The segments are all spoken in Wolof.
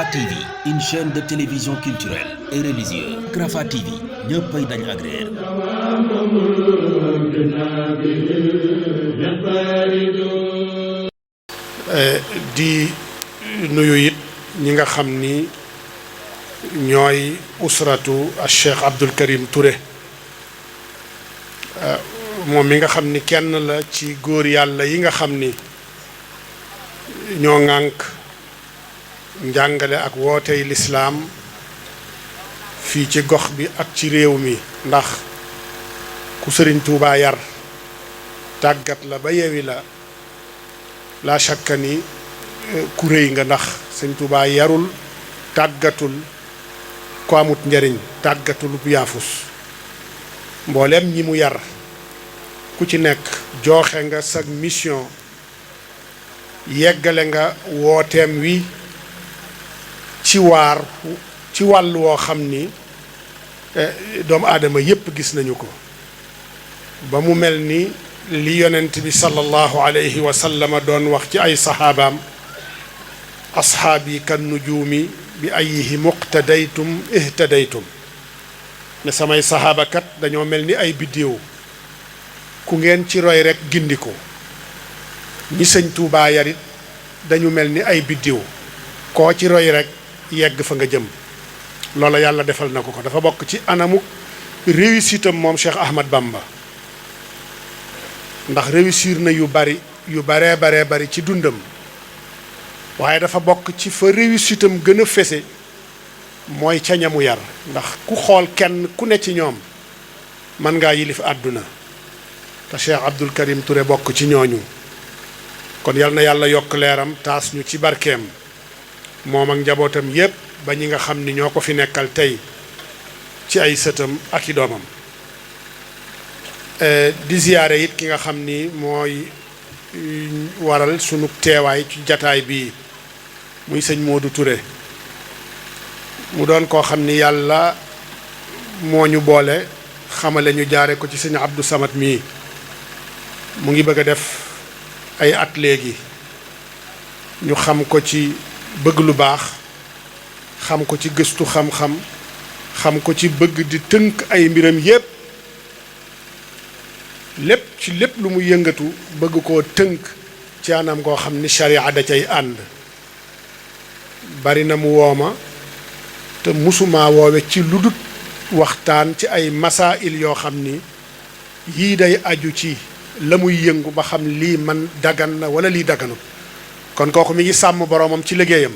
Rafah TV, une chaîne de télévision culturelle et religieuse. Rafah TV ñëppay dañ ak réer. di nuyu it ñi nga xam ni ñooy usratu Cheikh Abdoul Karim Touré moom mi nga xam ni kenn la ci góor yàlla yi nga xam ni ñoo ŋànk njàngale ak wootey lislaam fii ci gox bi ak ci réew mi ndax ku Sëriñ Tuubaa yar tàggat la ba yewi la shakka ni ku réy nga ndax Sëriñ Tuubaa yarul tàggatul ko amut njariñ tàggatul bu yaafus mboolem ñi mu yar ku ci nekk jooxe nga sa mission yeggale nga wooteem wi ci wàll woo xam ni doomu aadama yépp gis nañu ko ba mu mel ni li yonent bi sallallahu alayhi wa sallam doon wax ci ay saxaabaam asxaabi kan nujuumi bi ayyihi muqtadaytum ihtadaytum ne samay saxaabakat dañoo mel ni ay biddéew ku ngeen ci roy rekk gindi ko ñi Sëñ Tuubaa yarit dañu mel ni ay biddéew koo ci roy rekk yegg fa nga jëm loola yàlla defal na ko dafa bokk ci anamu réussite am moom Cheikh Ahmad Bamba ndax réussir na yu baree ci dundam waaye dafa bokk ci fa réussite am gën a fese mooy ca ñamu yar ndax ku xool kenn ku ne ci ñoom mën ngaa yilif àdduna te Cheikh Abdoul Karim Touré bokk ci ñooñu kon yal na yàlla yokk leeram taas ñu ci barkeem moom ak njabootam yépp ba ñi nga xam ni ñoo ko fi nekkal tey ci ay sëtam ak i doomam di ziyaare it ki nga xam ni mooy waral sunu teewaay ci jataay bii muy sëñ Modou Touré mu doon koo xam ni yàlla moo ñu boole xamale ñu jaare ko ci sëñ Abdou Samad mii mu ngi bëgg a def ay at léegi ñu xam ko ci bëgg lu baax xam ko ci gëstu xam-xam xam ko ci bëgg di tënk ay mbiram yépp lépp lu mu yëngatu bëgg koo tënk ci anam koo xam ni sharia da cay ànd bari na mu wooma te musuma woowe ci lu dut waxtaan ci ay masail yoo xam ni yii day aju ci la muy yëngu ba xam lii man dagan na wala lii daganut kon kooku mi ngi sàmm boroomam ci liggéeyam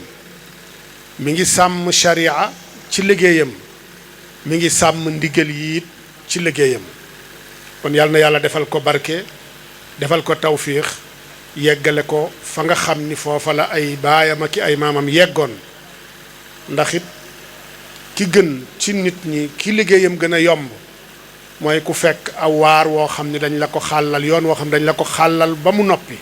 mi ngi sàmm sharia ci liggéeyam mi ngi sàmm ndigal yi it ci liggéeyam kon yàlla na yàlla defal ko barke defal ko tawfiix yeggale ko fa nga xam ni foofa la ay baayam ak ay maamam yeggoon ndax it ki gën ci nit ñi ki liggéeyam gën a yomb mooy ku fekk aw waar woo xam ni dañ la ko xàllal yoon woo xam ne dañ la ko xàllal ba mu noppi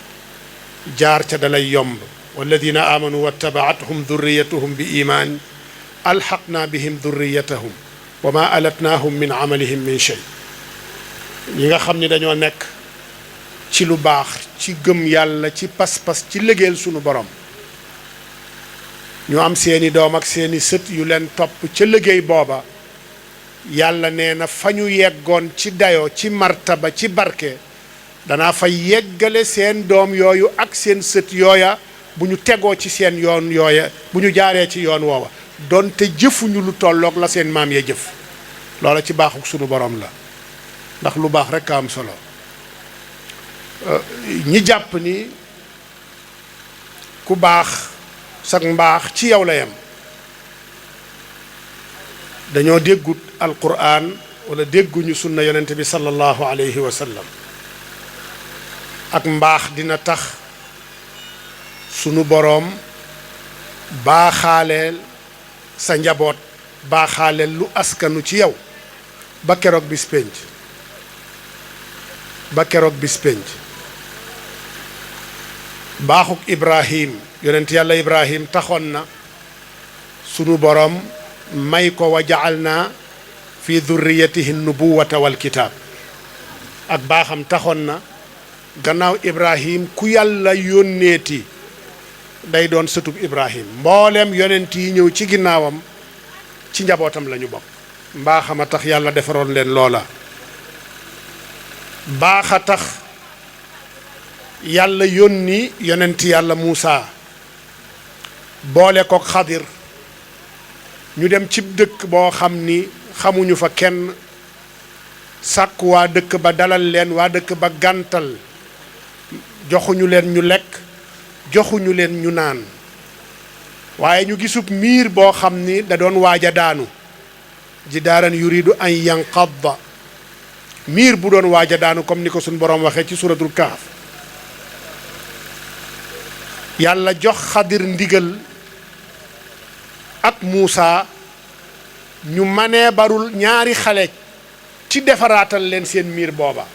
jaar ca dalay yomb walladina amanu wattabaatuhum durriyatuhum bi imaan alxaqna bihim durriyatahum wa ma alatnahum min amalihim min shay ñi nga xam ni dañoo nekk ci lu baax ci gëm yàlla ci pas-pas ci liggéeyal sunu borom ñu am seeni doom ak seeni sët yu leen topp ca liggéey booba yàlla nee na fa ñu yeggoon ci dayoo ci martaba ci barke danaa fa yeggale seen doom yooyu ak seen sët yooya bu ñu tegoo ci seen yoon yooya bu ñu jaaree ci yoon woowa donte jëfuñu lu tolloog la seen maam ya jëf loola ci baaxuk sunu borom la ndax lu baax rekk a am solo ñi jàpp ni ku baax sag mbaax ci yow la yem dañoo déggut alquran wala dégguñu sunna yonent bi sallallahu alayhi wa sallam ak mbaax dina tax sunu boroom baaxaaleel sa njaboot baaxaaleel lu askanu ci yow ba keroog bis pénc baaxuk Ibrahim yonent yàlla Ibrahim taxoon na sunu boroom may ko wa ja'alna fi dhurriyatihi nubuwata wal kitaab ak baaxam taxoon na gannaaw Ibrahim ku yàlla yónneeti day doon sëtub Ibrahim mbooleem yonent yi ñëw ci ginnaawam ci njabootam lañu bokk mbaaxam a tax yàlla defaroon leen loola baax a tax yàlla yónni yonent yàlla Muusa boole ko Xadir ñu dem cib dëkk boo xam ni xamuñu fa kenn sàkk waa dëkk ba dalal leen waa dëkk ba gàntal joxuñu leen ñu lekk joxuñu leen ñu naan waaye ñu gisub miir boo xam ni da doon waaj a daanu jidaaran yuridu an yanqadda miir bu doon waaj a daanu comme ni ko suñ boroom waxee ci suratul Kahf yàlla jox Xadir ndigal ak Muusa ñu manee barul ñaari xale ci defaraatal leen seen miir booba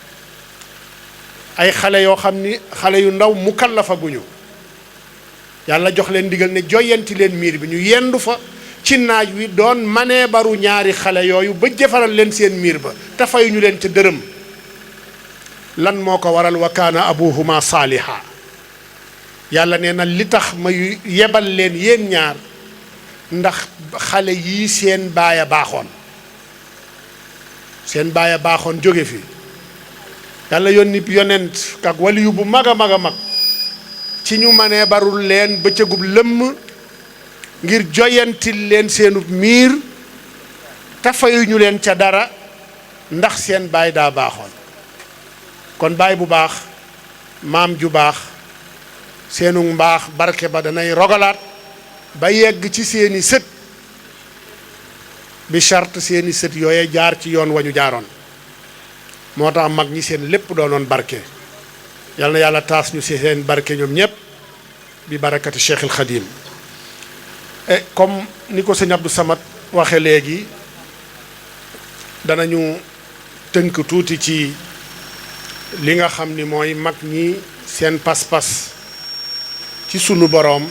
ay xale yoo xam ni xale yu ndaw mukallafa guñu yàlla jox leen ndigal ne joyanti leen miir bi ñu yendu fa ci naaj wi doon manee baru ñaari xale yooyu ba defaral leen seen miir ba te fayuñu leen ca dërëm lan moo ko waral wa kaana abuhuma saaliha yàlla nee na li tax ma yebal leen yéen ñaar ndax xale yii seen baaya baaxoon jóge fi yàlla yónni yonent ak waliyu bu mag a mag a mag ci ñu manee barul leen bëccëgub lëmm ngir joyantil leen seenu miir te fayuñu leen ca dara ndax seen baay daa baaxoon kon baay bu baax maam ju baax seenu mbaax barke ba danay rogalaat ba yegg ci seeni sët bi charte seeni sët yooye jaar ci yoon wañu jaaroon moo tax mag ñi seen lépp doonoon barke yal na yàlla taas ñu si seen barke ñoom ñépp bi barakati Cheikh el Khadim comme ni ko sëñ Abdou Samad waxe léegi danañu tënk tuuti ci li nga xam ni mooy mag ñi seen pas-pas ci sunu boroom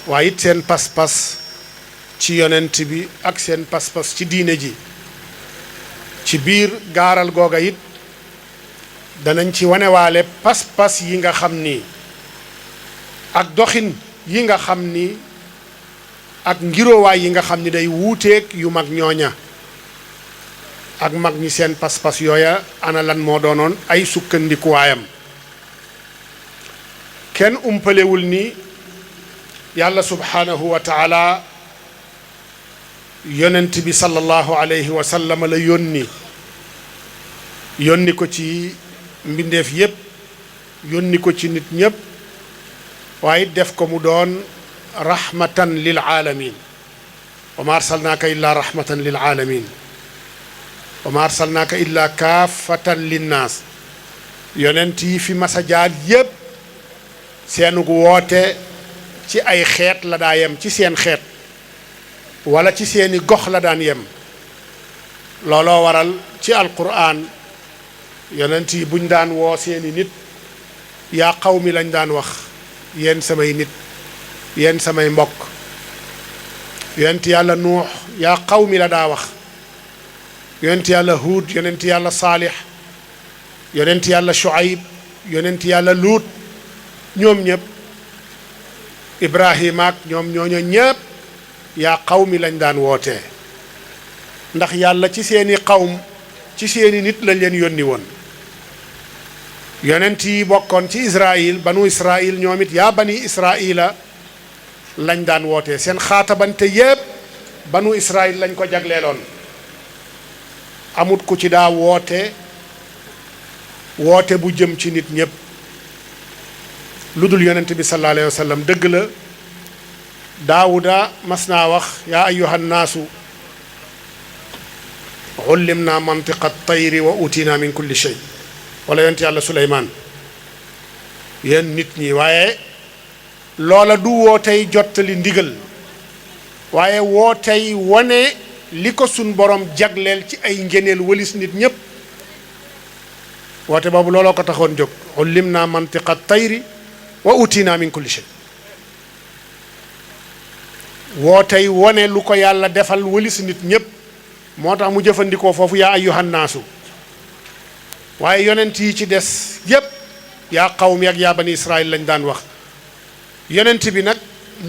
waaye it seen pas-pas ci yonent bi ak seen pas-pas ci diine ji ci biir gaaral googa it danañ ci wanewaale pas-pas yi nga xam ni ak doxin yi nga xam ni ak ngiroowaay yi nga xam ni day wuuteeg yu mag ñooña ak mag ñi seen pas-pas yooya ana lan moo doonoon ay sukkandikuwaayam kenn umpalewul ni yàlla subhaanahu wa taala yonent bi sallallahu alayhi wa sallam la yónni ko ci mbindeef yépp yónni ko ci nit ñépp waaye def ko mu doon rahmatan lil aalamin wa ma arsalnaaka illa rahmatan lil aalamin wa ma arsalnaaka illa kaafatan linnaas yonent yi fi masa jaar yépp seenug woote ci ay xeet la daa yem ci seen xeet wala ci seeni gox la daan yem looloo waral ci alquran yonent yi buñ daan woo seeni nit yaa qawmi lañ daan wax yéen samay nit yéen samay mbokk yonent yàlla nuux yaa qawmi la daa wax yonent yàlla huud yonent yàlla saalix yonent yàlla shuayb yonent yàlla luut ñoom ñëpp ibrahima ak ñoom ñooñu ñëpp yaa qawmi lañ daan wootee ndax yàlla ci seeni qawm ci seeni nit lañ leen yónni woon yonent yi bokkoon ci Israël banu Israël ñoom it yaa bani Israëla lañ daan wootee seen xaatabante yépp banu Israël lañ ko jagleeloon amut ku ci daa woote bu jëm ci nit ñépp lu dul yonent bi sallallahu alayhi wa sallam dëgg la daawuda mas naa wax yaa ayyuhan naasu ullimna mantiqa tayri wa utina min kulli shay wala yonent yàlla suleymaan yéen nit ñi waaye loola du wootey jottali ndigal waaye wootey wone li ko sun borom jagleel ci ay ngeneel walis nit ñépp woote boobu looloo ko taxoon jóg ullimna mantiqa tayri wa utina min kulli shay wootey wone lu ko yàlla defal walis nit ñépp moo tax mu jëfandikoo foofu yaa ayyuhan naasu waaye yonent yi ci des yépp yaa qawmi ak yaa bani israil lañ daan wax yonent bi nag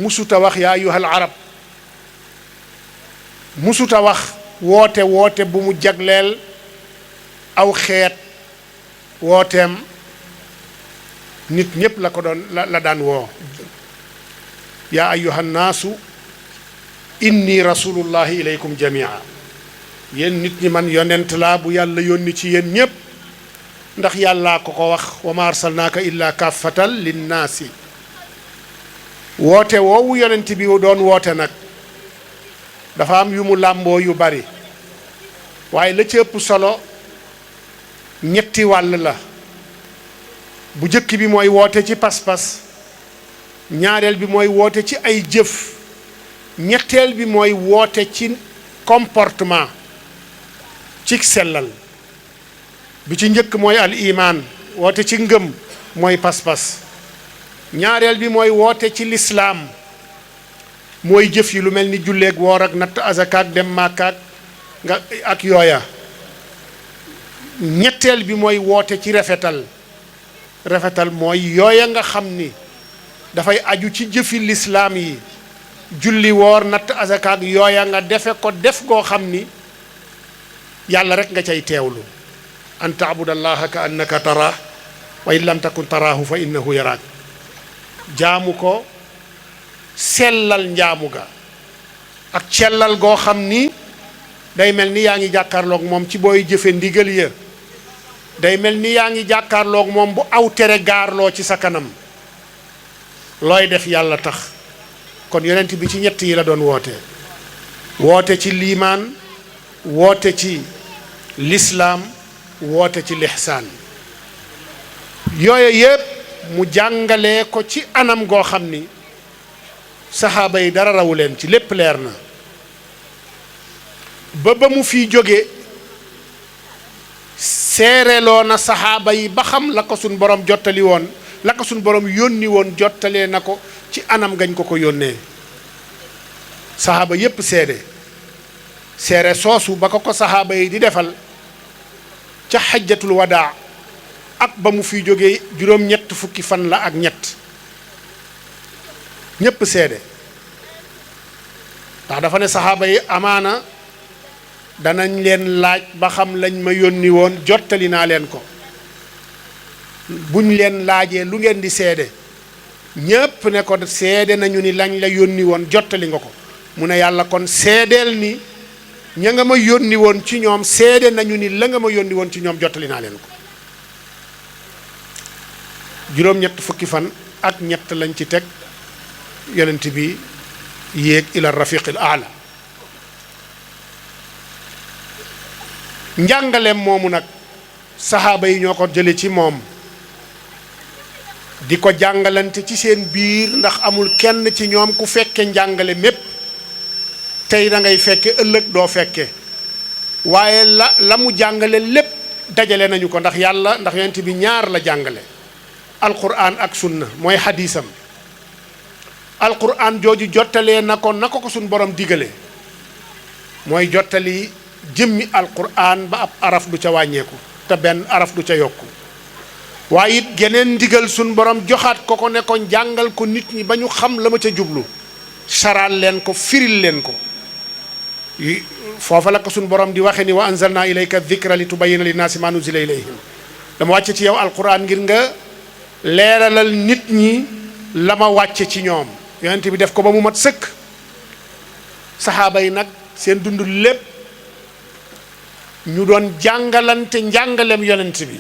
musuta wax yaa ayyuhal arab, musuta wax woote bu mu jagleel aw xeet. wooteem nit ñépp la ko doon la daan woo. yaa ayyuhan naasu inni rasulullahi ilaykum jamia, yéen nit ñi man yonent laa bu yàlla yónni ci yéen ñépp, ndax yàllaa ko ko wax wa ma arsalnaaka illa kaffatan linnaasi. woote woowu yonent bi doon woote nag dafa am yu mu làmboo yu bari, waaye la ci ëpp solo ñetti wàll la. bu jëkk bi mooy woote ci pas-pas, ñaareel bi mooy woote ci ay jëf, ñetteel bi mooy woote ci comportement, ci sellal. bi ci njëkk mooy al iman, woote ci ngëm mooy pas-pas. ñaareel bi mooy woote ci lislaam, mooy jëf yi lu mel ni julleeg woor ak natt azakaak dem màkkaak nga ak yooya. ñetteel bi mooy woote ci rafetal. rafetal mooy yooya nga xam ni dafay aju ci jëfi lislaam yi, julli woor natt azakaak yooya nga defe ko def goo xam ni yàlla rek nga cay teewlu. an taabudallaha ka annaka taraah wa in lam takun taraahu fa innahu yaraak. jaamu ko sellal njaamu ga ak sellal goo xam ni day mel ni yaa ngi jàkkaarloog moom ci booy jëfe ndigal ya, day mel ni yaa ngi jàkkaarloog moom bu aw tere gaarloo ci sa kanam, looy def yàlla tax. kon yonent bi ci ñett yi la doon woote. woote ci liimaan, woote ci lislaam, woote ci lixsaan. yooyu yépp mu jàngalee ko ci anam goo xam ni saxaaba yi dara rawu leen ci, lépp leer na. ba mu fiy jóge seereloo na saxaaba yi ba xam la ko suñ borom jottali woon, la ko suñ borom yónni woon jottalee na ko ci anam gañ ko yónnee. saxaaba yépp seere soosu ba ko saxaaba yi di defal ca xajjatul wadaa ak ba mu fiy jógee juróom-ñett fukki fan la ak ñett, ñépp seede. ndax dafa ne saxaaba yi amaana danañ leen laaj ba xam lañ ma yónni woon jottali naa leen ko. buñ leen laajee lu ngeen di seede, ñépp ne ko seede nañu ni lañ la yónni woon jottali nga ko. mu ne yàlla kon seedeel ni ña nga ma yónni woon ci ñoom seede nañu ni la nga ma yónni woon ci ñoom jottali naa leen ko. juróom-ñett fukki fan ak ñett lañ ci teg yonent bi yéeg ila rafiqil aala. njàngaleem moomu nag saxaaba yi ñoo ko jële ci moom, di ko jàngalante ci seen biir, ndax amul kenn ci ñoom ku fekke njàngale mépp. tey da ngay fekke ëllëg doo fekke, waaye la mu jàngale lépp dajale nañu ko, ndax yonent bi ñaar la jàngale, alquran ak sunna mooy xadiisam. alquran jooju jottalee na ko ko suñ borom digale, mooy jottali jëmmi alquran ba ab araf du ca wàññeeku te benn araf du ca yokku. waaye it geneen ndigal suñ borom joxaat ko ne ko jàngal ko nit ñi ba ñu xam la ma ca jublu, saraal leen ko, firil leen ko. foofa la ko suñ borom di waxe ni wa anzalna ilayka dhikra li tubayyina linnaasi ma nuzila ilayhim. dama wàcce ci yow alquran ngir nga leeralal nit ñi la ma wàcce ci ñoom. yonent bi def ko ba mu mat sëkk. saxaaba yi nag seen dund lépp ñu doon jàngalante njàngalem yonent bi,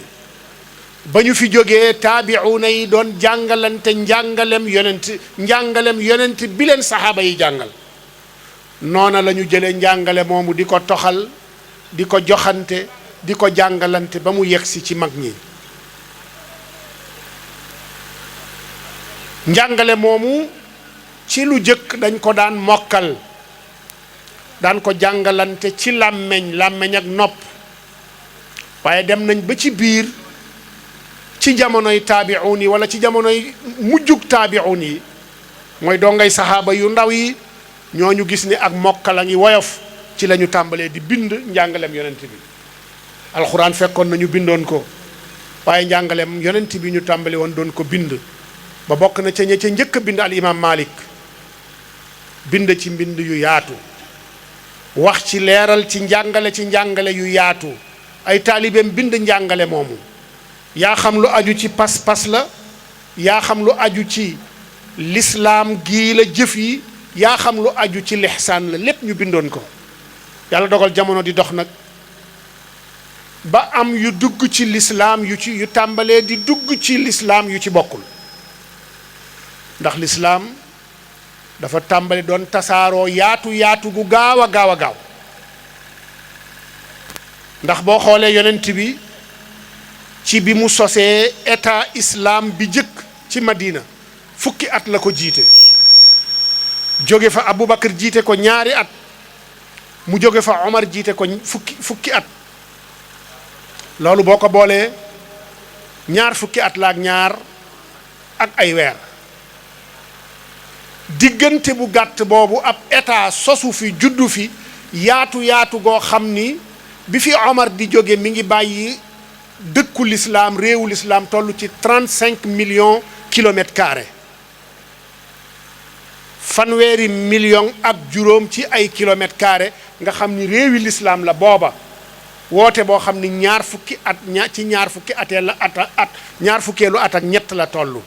ba ñu fi jógee taabi'uuna yi doon jàngalante njàngalem yonent bi leen saxaaba yi jàngal. noona la ñu jëlee njàngale moomu di ko toxal, di ko joxante, di ko jàngalante ba mu yegsi ci mag ñi. njàngale moomu ci lu jëkk dañ ko daan mokkal, daan ko jàngalante ci làmmeñ ak nopp. waaye dem nañ ba ci biir ci jamonoy taabi'uun yi wala ci jamonoy mujjug taabi'uun yi, mooy dongay saxaaba yu ndaw yi, ñooñu gis ni ak mokkal a ngi woyof, ci la ñu tàmbalee di bind njàngalem yonent bi. alxuraan fekkoon nañu bindoon ko, waaye njàngalem yonent bi ñu tàmbali woon doon ko bind. ba bokk na ca ña ca njëkk bind al imam Malik bind ci mbind yu yaatu wax ci leeral ci njàngale yu yaatu ay taalibeem bind njàngale moomu yaa xam lu aju ci pas-pas la yaa xam lu aju ci lislaam gii la jëf yi yaa xam lu aju ci lixsaan la lépp ñu bindoon ko yàlla dogal jamono di dox nag ba am yu dugg ci lislaam yu tàmbalee di dugg ci lislaam yu ci bokkul ndax lislaam dafa tàmbali doon tasaaroo yaatu gu gaaw a gaaw ndax boo xoolee yonent bi ci bi mu sosee état islam bi jëkk ci Madina fukki at la ko jiite jóge fa Aboubacar jiite ko ñaari at mu jóge fa Omar jiite ko fukki at loolu boo ko boolee ñaar fukki at la ak ñaar ak ay weer diggante bu gàtt boobu ab état sosu fi juddu fi yaatu goo xam ni bi fi Omar di jóge mi ngi bàyyi dëkku lislaam réewu lislaam toll ci 35 millions kilomètres carrés fanweeri million ak juróom ci ay kilomètres carrés nga xam ni réewi lislaam la booba woote boo xam ni ñaar fukki at ñaar fukkeelu at ak ñett la toll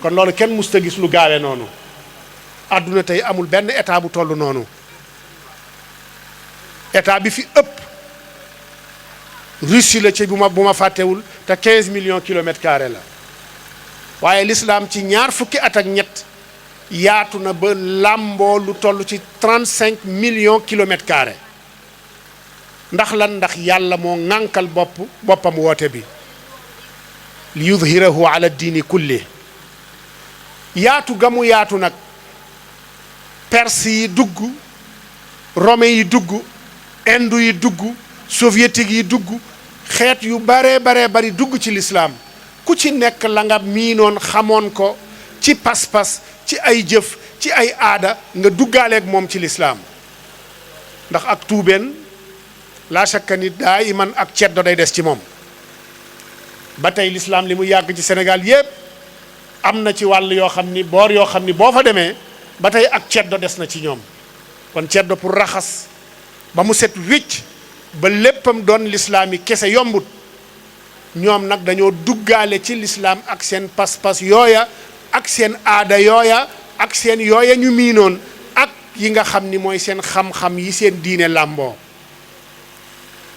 kon loolu kenn musta gis lu gaawe noonu àdduna tey amul benn état bu toll noonu état bi fi ëpp Russie la ci bu ma fàttewul te 15 millions kilomètres carrés la waaye l'islam ci ñaar fukki at ak ñett yaatu na ba làmboo lu toll ci 35 millions kilomètres carrés ndax lan ndax yàlla moo ŋànkal boppam woote bi li yudhirahu ala diini kulli yaatu gamu yaatu nag perse yi dugg romain yi dugg indu yi dugg soviétique yi dugg xeet yu bare bari dugg ci lislaam ku ci nekk la nga miinoon xamoon ko ci pas-pas ci ay jëf ci ay aada nga duggaaleeg moom ci lislaam ndax ak tuubeen laa shakka ni daa iman ak ceddo day des ci moom ba tey lislaam li mu yàgg ci Sénégal yépp am na ci wàll yoo xam ni boor yoo xam ni boo fa demee ba tey ak ceddo des na ci ñoom kon ceddo pour raxas ba mu set wicc ba léppam doon lislaam yi kese yombut ñoom nag dañoo duggaale ci lislaam ak seen pas-pas yooya ak seen aada yooya ak seen yooya ñu miinoon ak yi nga xam ni mooy seen xam-xam yi seen diine làmboo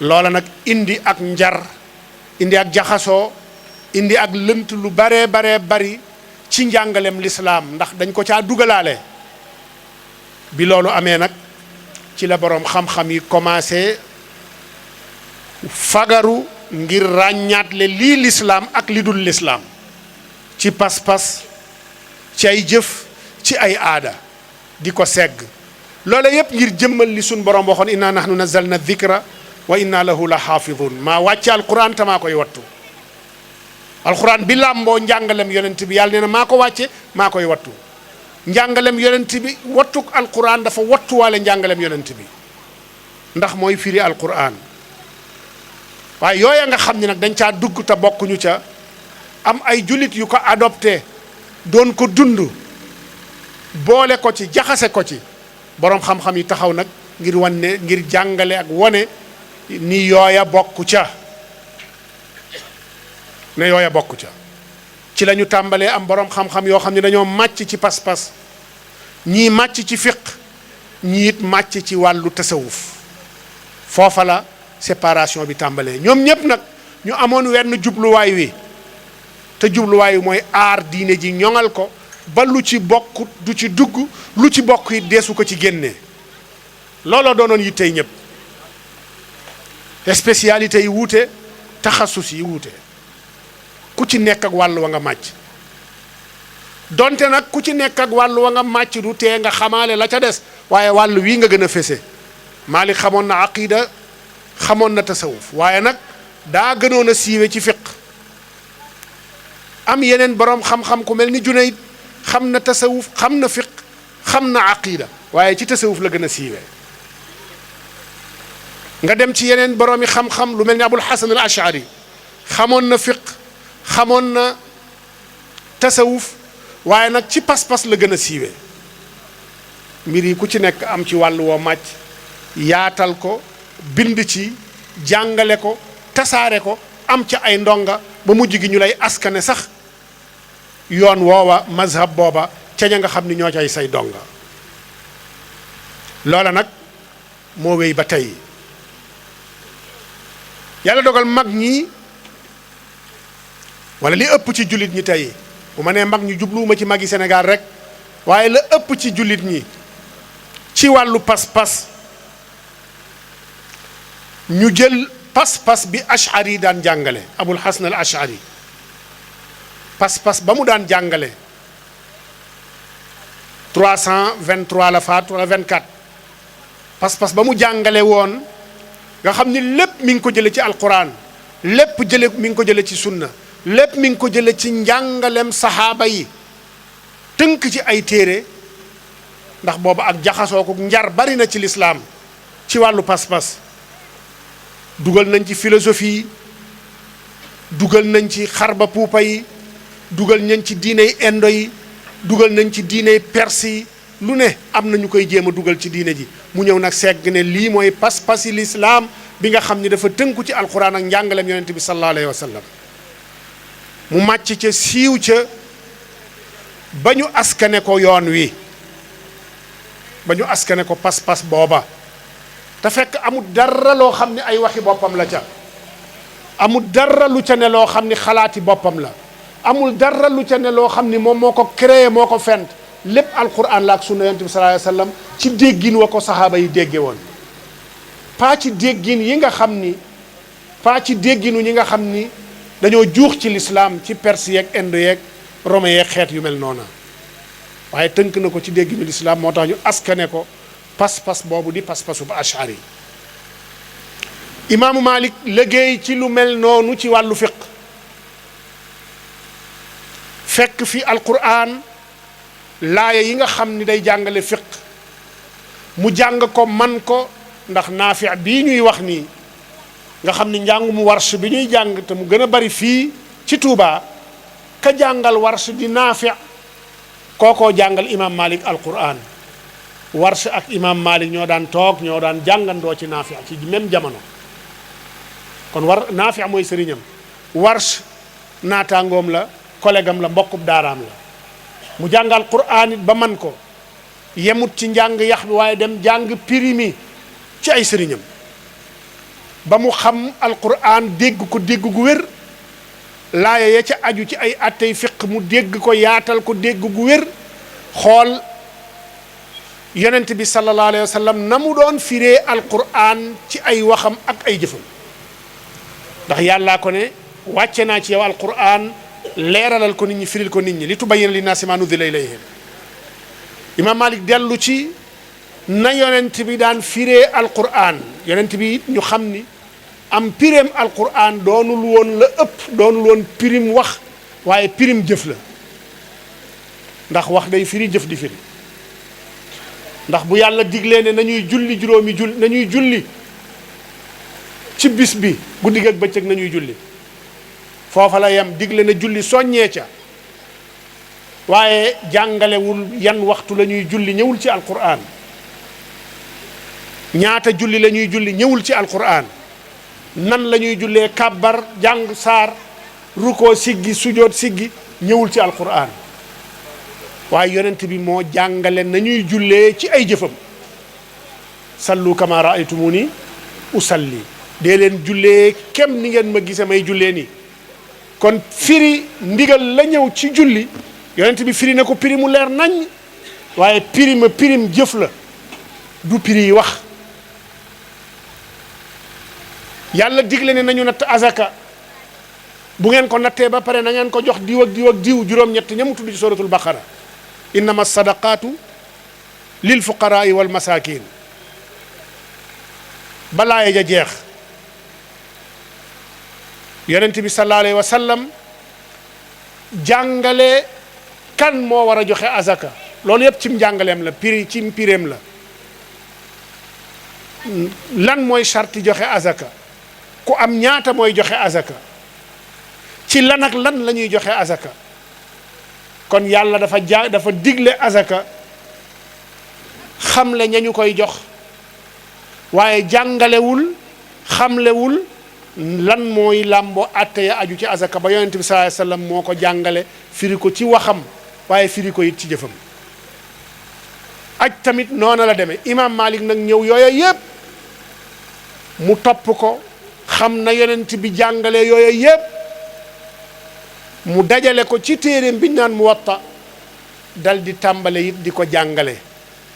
loola nag indi ak njar indi ak jaxasoo indi ak lënt lu baree bari ci njàngalem lislaam ndax dañ ko caa dugalaale bi loolu amee nag ci la boroom xam-xam yi commencé fagaru ngir ràññaatle lii lislaam ak li dul lislaam ci pas-pas ci ay jëf ci ay aada di ko segg loola yépp ngir jëmmal li sun boroom waxoon inna nahnu nazzalna dhikra wa inna lahu la xaafidun maa wàcce alquran te maa koy wattu alquran bi làmboo njàngalem yonent bi yàlla nee na maa ko wàcce maa koy wattu njàngalem yonent bi wattuk alquran dafa wattuwaale njàngalem yonent bi ndax mooy firi alquran waaye yooya nga xam ne nag dañ caa dugg te bokkuñu ca am ay jullit yu ko adopté doon ko dund boole ko ci jaxase ko ci boroom xam-xam yi taxaw nag ngir wane ngir jàngale ak wone ni yooya bokku ca ne yooya bokku ca ci la ñu tàmbalee am boroom xam-xam yoo xam ne dañoo màcc ci pas-pas ñii màcc ci fiq ñii it màcc ci wàllu tasawuf foofa la séparation bi tàmbalee ñoom ñépp nag ñu amoon wenn jubluwaay wi te jubluwaay wi mooy aar diine ji ñoŋal ko ba lu ci bokk du ci dugg lu ci bokk it deesu ko ci génnee looloo doonoon yittey ñépp spécialité yi wuute taxasus yi wuute ku ci nekk ak wàll wa nga màcc donte nag ku ci nekk ak wàll wa nga màcc du tee nga xamaale la ca des waaye wàll wii nga gën a fese Maalik xamoon na aqida xamoon na tasawuf waaye nag daa gënoon a siiwe ci fiq am yeneen boroom xam-xam ku mel ni Junayd xam na tasawuf xam na fiq xam na aqida waaye ci tasawuf la gën a siiwe nga dem ci yeneen boroomi xam-xam lu mel ni Abul Hasan al Ash'ari xamoon na fiq xamoon na tasawuf waaye nag ci pas-pas la gën a siiwee mbir yi ku ci nekk am ci wàll woo màcc yaatal ko bind ci jàngale ko tasaare ko am ca ay ndonga ba mujj gi ñu lay askane sax yoon woowa mazhab booba ca ña nga xam ni ñoo cay say donga loola nag moo wéy ba tey yàlla dogal mag ñi wala li ëpp ci jullit ñi tey bu ma nee mag ñu jubluwuma ci magi Sénégal rek waaye la ëpp ci jullit ñi ci wàllu pas-pas ñu jël pas-pas bi ashari daan jàngale abul hasan al ashari pas-pas ba mu daan jàngale 323 la faat wala 24 pas-pas ba mu jàngale woon nga xam ni lépp mi ngi ko jële ci alquran lépp mi ngi ko jële ci sunna lépp mi ngi ko jële ci njàngalem saxaaba yi tënk ci ay téere ndax booba ak jaxasoo ko njar bari na ci lislaam ci wàllu pas-pas dugal nañ ci philosophie dugal nañ ci xarba puupa yi dugal nañ ci diiney indo yi dugal nañ ci diiney perse yi lu ne am na ñu koy jéem a dugal ci diine ji mu ñëw nag segg ne lii mooy pas-pasi lislaam bi nga xam ni dafa tënku ci alquran ak njàngalem yonente bi sallallahu alayhi wa sallam mu màcc ca siiw ca ba ñu askane ko yoon wi ba ñu askane ko pas-pas booba te fekk amul dara loo xam ne ay waxi boppam la ca amul dara lu ca ne loo xam ni xalaati boppam la amul dara lu ca ne loo xam ni moom moo ko créé moo ko fent lépp alquran la ak sunna yonent bi sallallahu alayhi wasallam ci déggin wa ko saxaaba yi dégge woon pas ci déggin yi nga xam ni pas ci dégginu ñi nga xam ni dañoo juux ci lislaam ci perse yeeg indo yeeg rome yeeg xeet yu mel noona waaye tënk na ko ci dégginu lislaam moo tax ñu askane ko pas-pas boobu di pas-pasu ba ashari imaamu Malik liggéey ci lu mel noonu ci wàllu fiq fekk fi alquran laaya yi nga xam ni day jàngale fiq mu jàng ko man ko ndax naafi bii ñuy wax nii nga xam ni njàngum warsh bi ñuy jàng te mu gën a bari fii ci Touba ka jàngal warsh di naafi kookoo jàngal imam Malik alquran warsh ak imam Malik ñoo daan toog ñoo daan jàngandoo ci naafi ci même jamono kon naafi mooy sëriñam warsh naataangoom la collègue am la mbokkub daaraam la mu jàngal quraan it ba man ko yemut ci njàng yax bi waaye dem jàng pirimi ci ay sëriñam ba mu xam alquran dégg ko dégg gu wér laaya ya ca aju ci ay attey fiq mu dégg ko yaatal ko dégg gu wér xool yonent bi sallallahu alayhi wa sallam na mu doon firee alquran ci ay waxam ak ay jëfam ndax yàllaa ko ne wàcce naa ci yow alquran leeralal ko nit ñi firil ko nit ñi li tubayyina linnaasi maa nuzzila ilayhim imam Malik dellu ci na yonent bi daan firee alquran yonent bi it ñu xam ni am pireem alquran doonul woon la ëpp doonul woon pirim wax waaye pirim jëf la ndax wax day firi jëf di firi ndax bu yàlla diglee ne nañuy julli juróomi nañuy julli ci bis bi guddi ak bëccëg nañuy julli foofa la yam digle na julli soññee ca waaye jàngalewul yan waxtu la ñuy julli ñëwul ci alquran ñaata julli la ñuy julli ñëwul ci alquran nan la ñuy jullee kàbbar jàng saar rukkoo siggi sujoot siggi ñëwul ci alquran waaye yonent bi moo jàngale nañuy jullee ci ay jëfam sallu kama raaytumuni usalli dee leen jullee kem ni ngeen ma gise may jullee nii kon firi ndigal la ñëw ci julli yonent bi firi na ko piri mu leer nañ waaye pirim jëf la du piri yi wax yàlla digle ne nañu natt azaka bu ngeen ko nattee ba pare na ngeen ko jox diw ak diw ak diw juróom-ñett ñamu tudd ci suratul baqara innama sadaqatu lil fuqaraai wal masakin balaaye ja jeex yonent bi sallallahu alayhi wa sallam jàngale kan moo war a joxe azaka loolu yëpp cim jàngaleem la cim pireem la lan mooy sarti joxe azaka ku am ñaata mooy joxe azaka ci lan ak lan la ñuy joxe azaka kon yàlla dafa digle azaka xamle ñañu koy jox waaye jàngalewul xamlewul lan mooy làmbo atte ya aju ci azaka ba yonent bi sallallahu alayhi wasallam moo ko jàngale firi ko ci waxam waaye firi ko it ci jëfam aj tamit noona la demee imam Malik nag ñëw yooya yépp mu topp ko xam na yonent bi jàngale yooya yépp mu dajale ko ci téeréem biñ naan Muwatta dal di tàmbale it di ko jàngale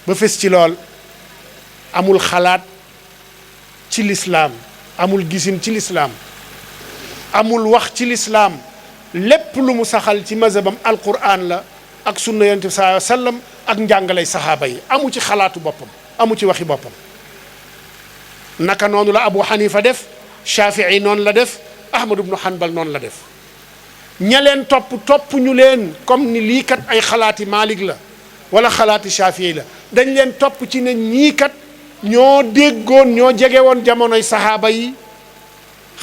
ba fes ci lool amul xalaat ci lislaam amul gisin ci lislaam amul wax ci lislaam lépp lu mu saxal ci mazhabam alquran la ak sunna yonent bi sallallahu alayhi wasallam ak njàngalay saxaaba yi amu ci xalaatu boppam amu ci waxi boppam naka noonu la Abu Hanifa def Shafii noonu la def Ahmad ibnu Hanbal noonu la def ña leen topp ñu leen comme ni lii kat ay xalaati Malik la wala xalaati Shafii la dañ leen topp ci ne ñii kat ñoo déggoon ñoo jege woon jamonoy saxaaba yi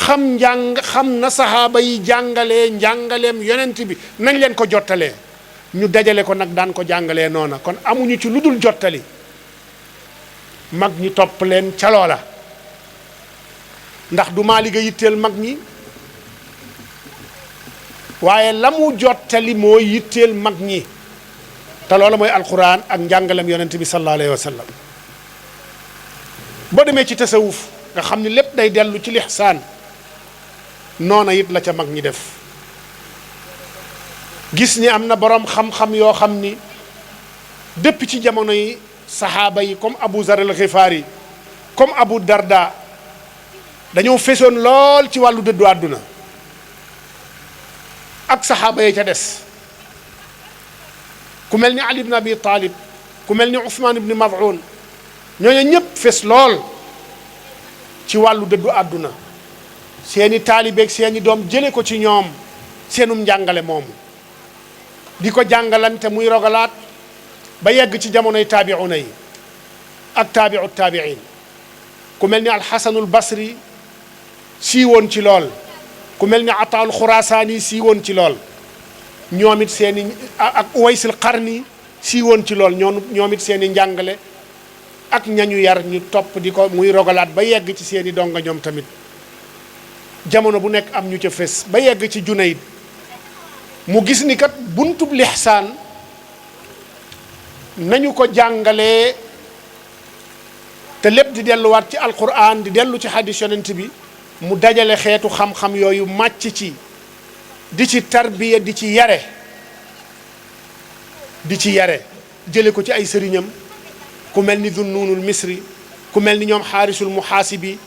xam na saxaaba yi jàngalee njàngaleem yonent bi nañ leen ko jottalee ñu dajale ko nag daan ko jàngalee noona kon amuñu ci lu dul jottali mag ñi topp leen ca loola ndax du Maalik a yitteel mag ñi waaye la mu jottali moo yitteel mag ñi te loola mooy alquran ak njàngalem yonent bi sallallahu alayhi wa sallam boo demee ci tasawuf nga xam ni lépp day dellu ci lixsaan noona it la ca mag ñi def gis ni am na boroom xam-xam yoo xam ni depuis ci jamono yi saxaaba yi comme Abu Zar al-Ghifari comme Abu Darda dañoo fesoon lool ci wàllu dëddu àdduna ak saxaaba yi ca des ku mel ni Ali ibn Abi Talib ku mel ni Ousmane ibn Maz'un ñooñu ñëpp fes lool ci wàllu dëddu àdduna seeni taalibeeg seeni doom jële ko ci ñoom seenum njàngale moomu di ko jàngalante muy rogalaat ba yegg ci jamonoy taabi'una yi ak taabi'u taabi'in ku mel ni alxasanul basri sii woon ci lool ku mel ni ataal xuraasaani sii woon ci lool ñoom it seeni ak uwaysil qarni sii woon ci lool ñoom it seeni njàngale ak ñañu yar ñu topp di ko muy rogalaat ba yegg ci seeni donga ñoom tamit jamono bu nekk am ñu ca fes ba yegg ci Junayd mu gis ni kat buntub lixsaan nañu ko jàngalee te lépp di delluwaat ci alquran di dellu ci hadis yonent bi mu dajale xeetu xam-xam yooyu màcc ci di ci tarbiya di ci yare jële ko ci ay sëriñam ku mel ni Zunnunul Misri ku mel ni ñoom xaarisul muhaasibi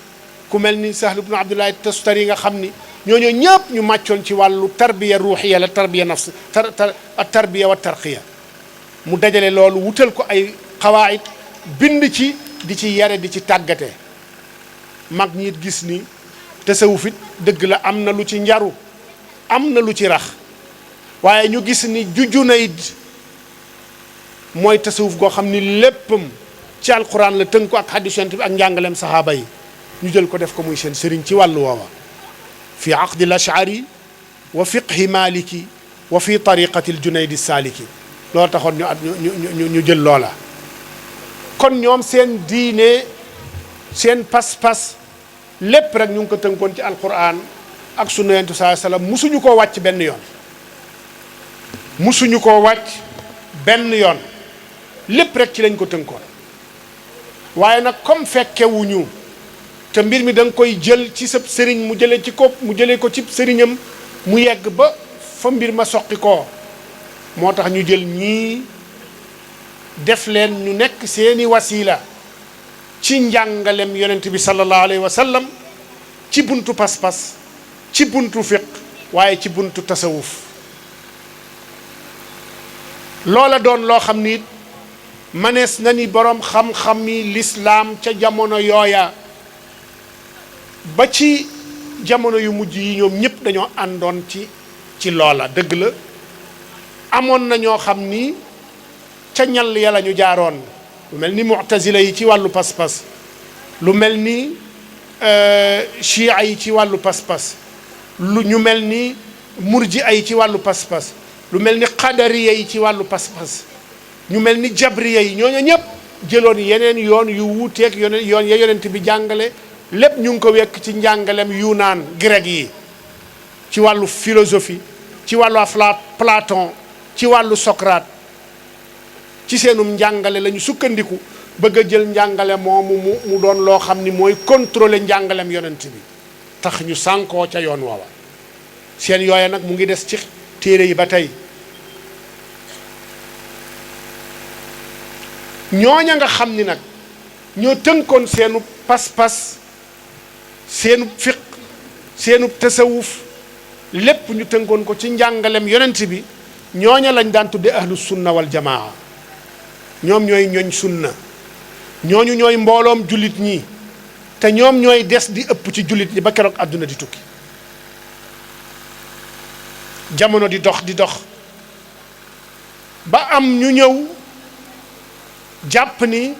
ku mel ni Sahl ibnu Abdullahi Tustari nga xam ni ñooñu ñëpp ñu màccoon ci wàllu tarbiya ruuxiya la tarbiya nafs tarbiya wa tarqiya mu dajale loolu wutal ko ay xawaayid bind ci di ci yare di ci tàggate mag ñi gis ni tasawuf it dëgg la am na lu ci njaru am na lu ci rax waaye ñu gis ni Junayd mooy tasawuf goo xam ni léppam ci alquran la tënk ko ak hadis yonent bi ak njàngaleem sahaaba yi ñu jël ko def ko muy seen sëriñ ci wàllu woowa fi aqdi al ashari wa fiqhi maliki wa fi tariqati al junaydi saliki loolu taxoon ñu jël loola kon ñoom seen diine seen pas-pas lépp rek ñu ngi ko tënkoon ci alquran ak sunna yonent bi sallallahu alayhi wasallam musuñu koo wàcc benn yoon musuñu koo wàcc benn yoon lépp rek ci lañ ko tënkoon waaye nag comme fekkewuñu te mbir mi da nga koy jël ci sa sëriñ mu jëlee ko ci sëriñam mu yegg ba fa mbir ma soqi koo moo tax ñu jël ñii def leen ñu nekk seeni wasila ci njàngalem yonent bi sallallahu alayhi wa sallam ci buntu pas-pas ci buntu fiq waaye ci buntu tasawuf loola doon loo xam ni manees na ni boroom xam-xam yi lislaam ca jamono yooya ba ci jamono yu mujj yi ñoom ñëpp dañoo àndoon ci loola dëgg la amoon na ñoo xam ni ca ñal ya la ñu jaaroon lu mel ni mu'tazila yi ci wàllu pas-pas lu mel ni chia yi ci wàllu pas-pas lu ñu mel ni murji ay ci wàllu pas-pas lu mel ni xadariya yi ci wàllu pas-pas ñu mel ni jabriya yi ñooñu ñëpp jëloon yeneen yoon yu wuuteeg yoon ya yonent bi jàngale lépp ñu ngi ko wekk ci njàngalem yunaan grec yi ci wàllu philosophie ci wàllu Platon ci wàllu Socrate ci seenum njàngale la ñu sukkandiku bëgg a jël njàngale moomu mu doon loo xam ni mooy contrôler njàngalem yonent bi tax ñu sànkoo ca yoon woowa seen yooya nag mu ngi des ci téere yi ba tey ñooña nga xam ni nag ñoo tënkoon seenu pas-pas seenu fiq seenu tasawuf lépp ñu tënkoon ko ci njàngalem yonent bi ñooña lañ daan tudde ahlu sunna wal jamaa ñoom ñooy ñooñ sunna ñooñu ñooy mbooloom jullit ñi te ñoom ñooy des di ëpp ci jullit ñi ba keroog àdduna di tukki jamono di dox ba am ñu ñëw jàpp ni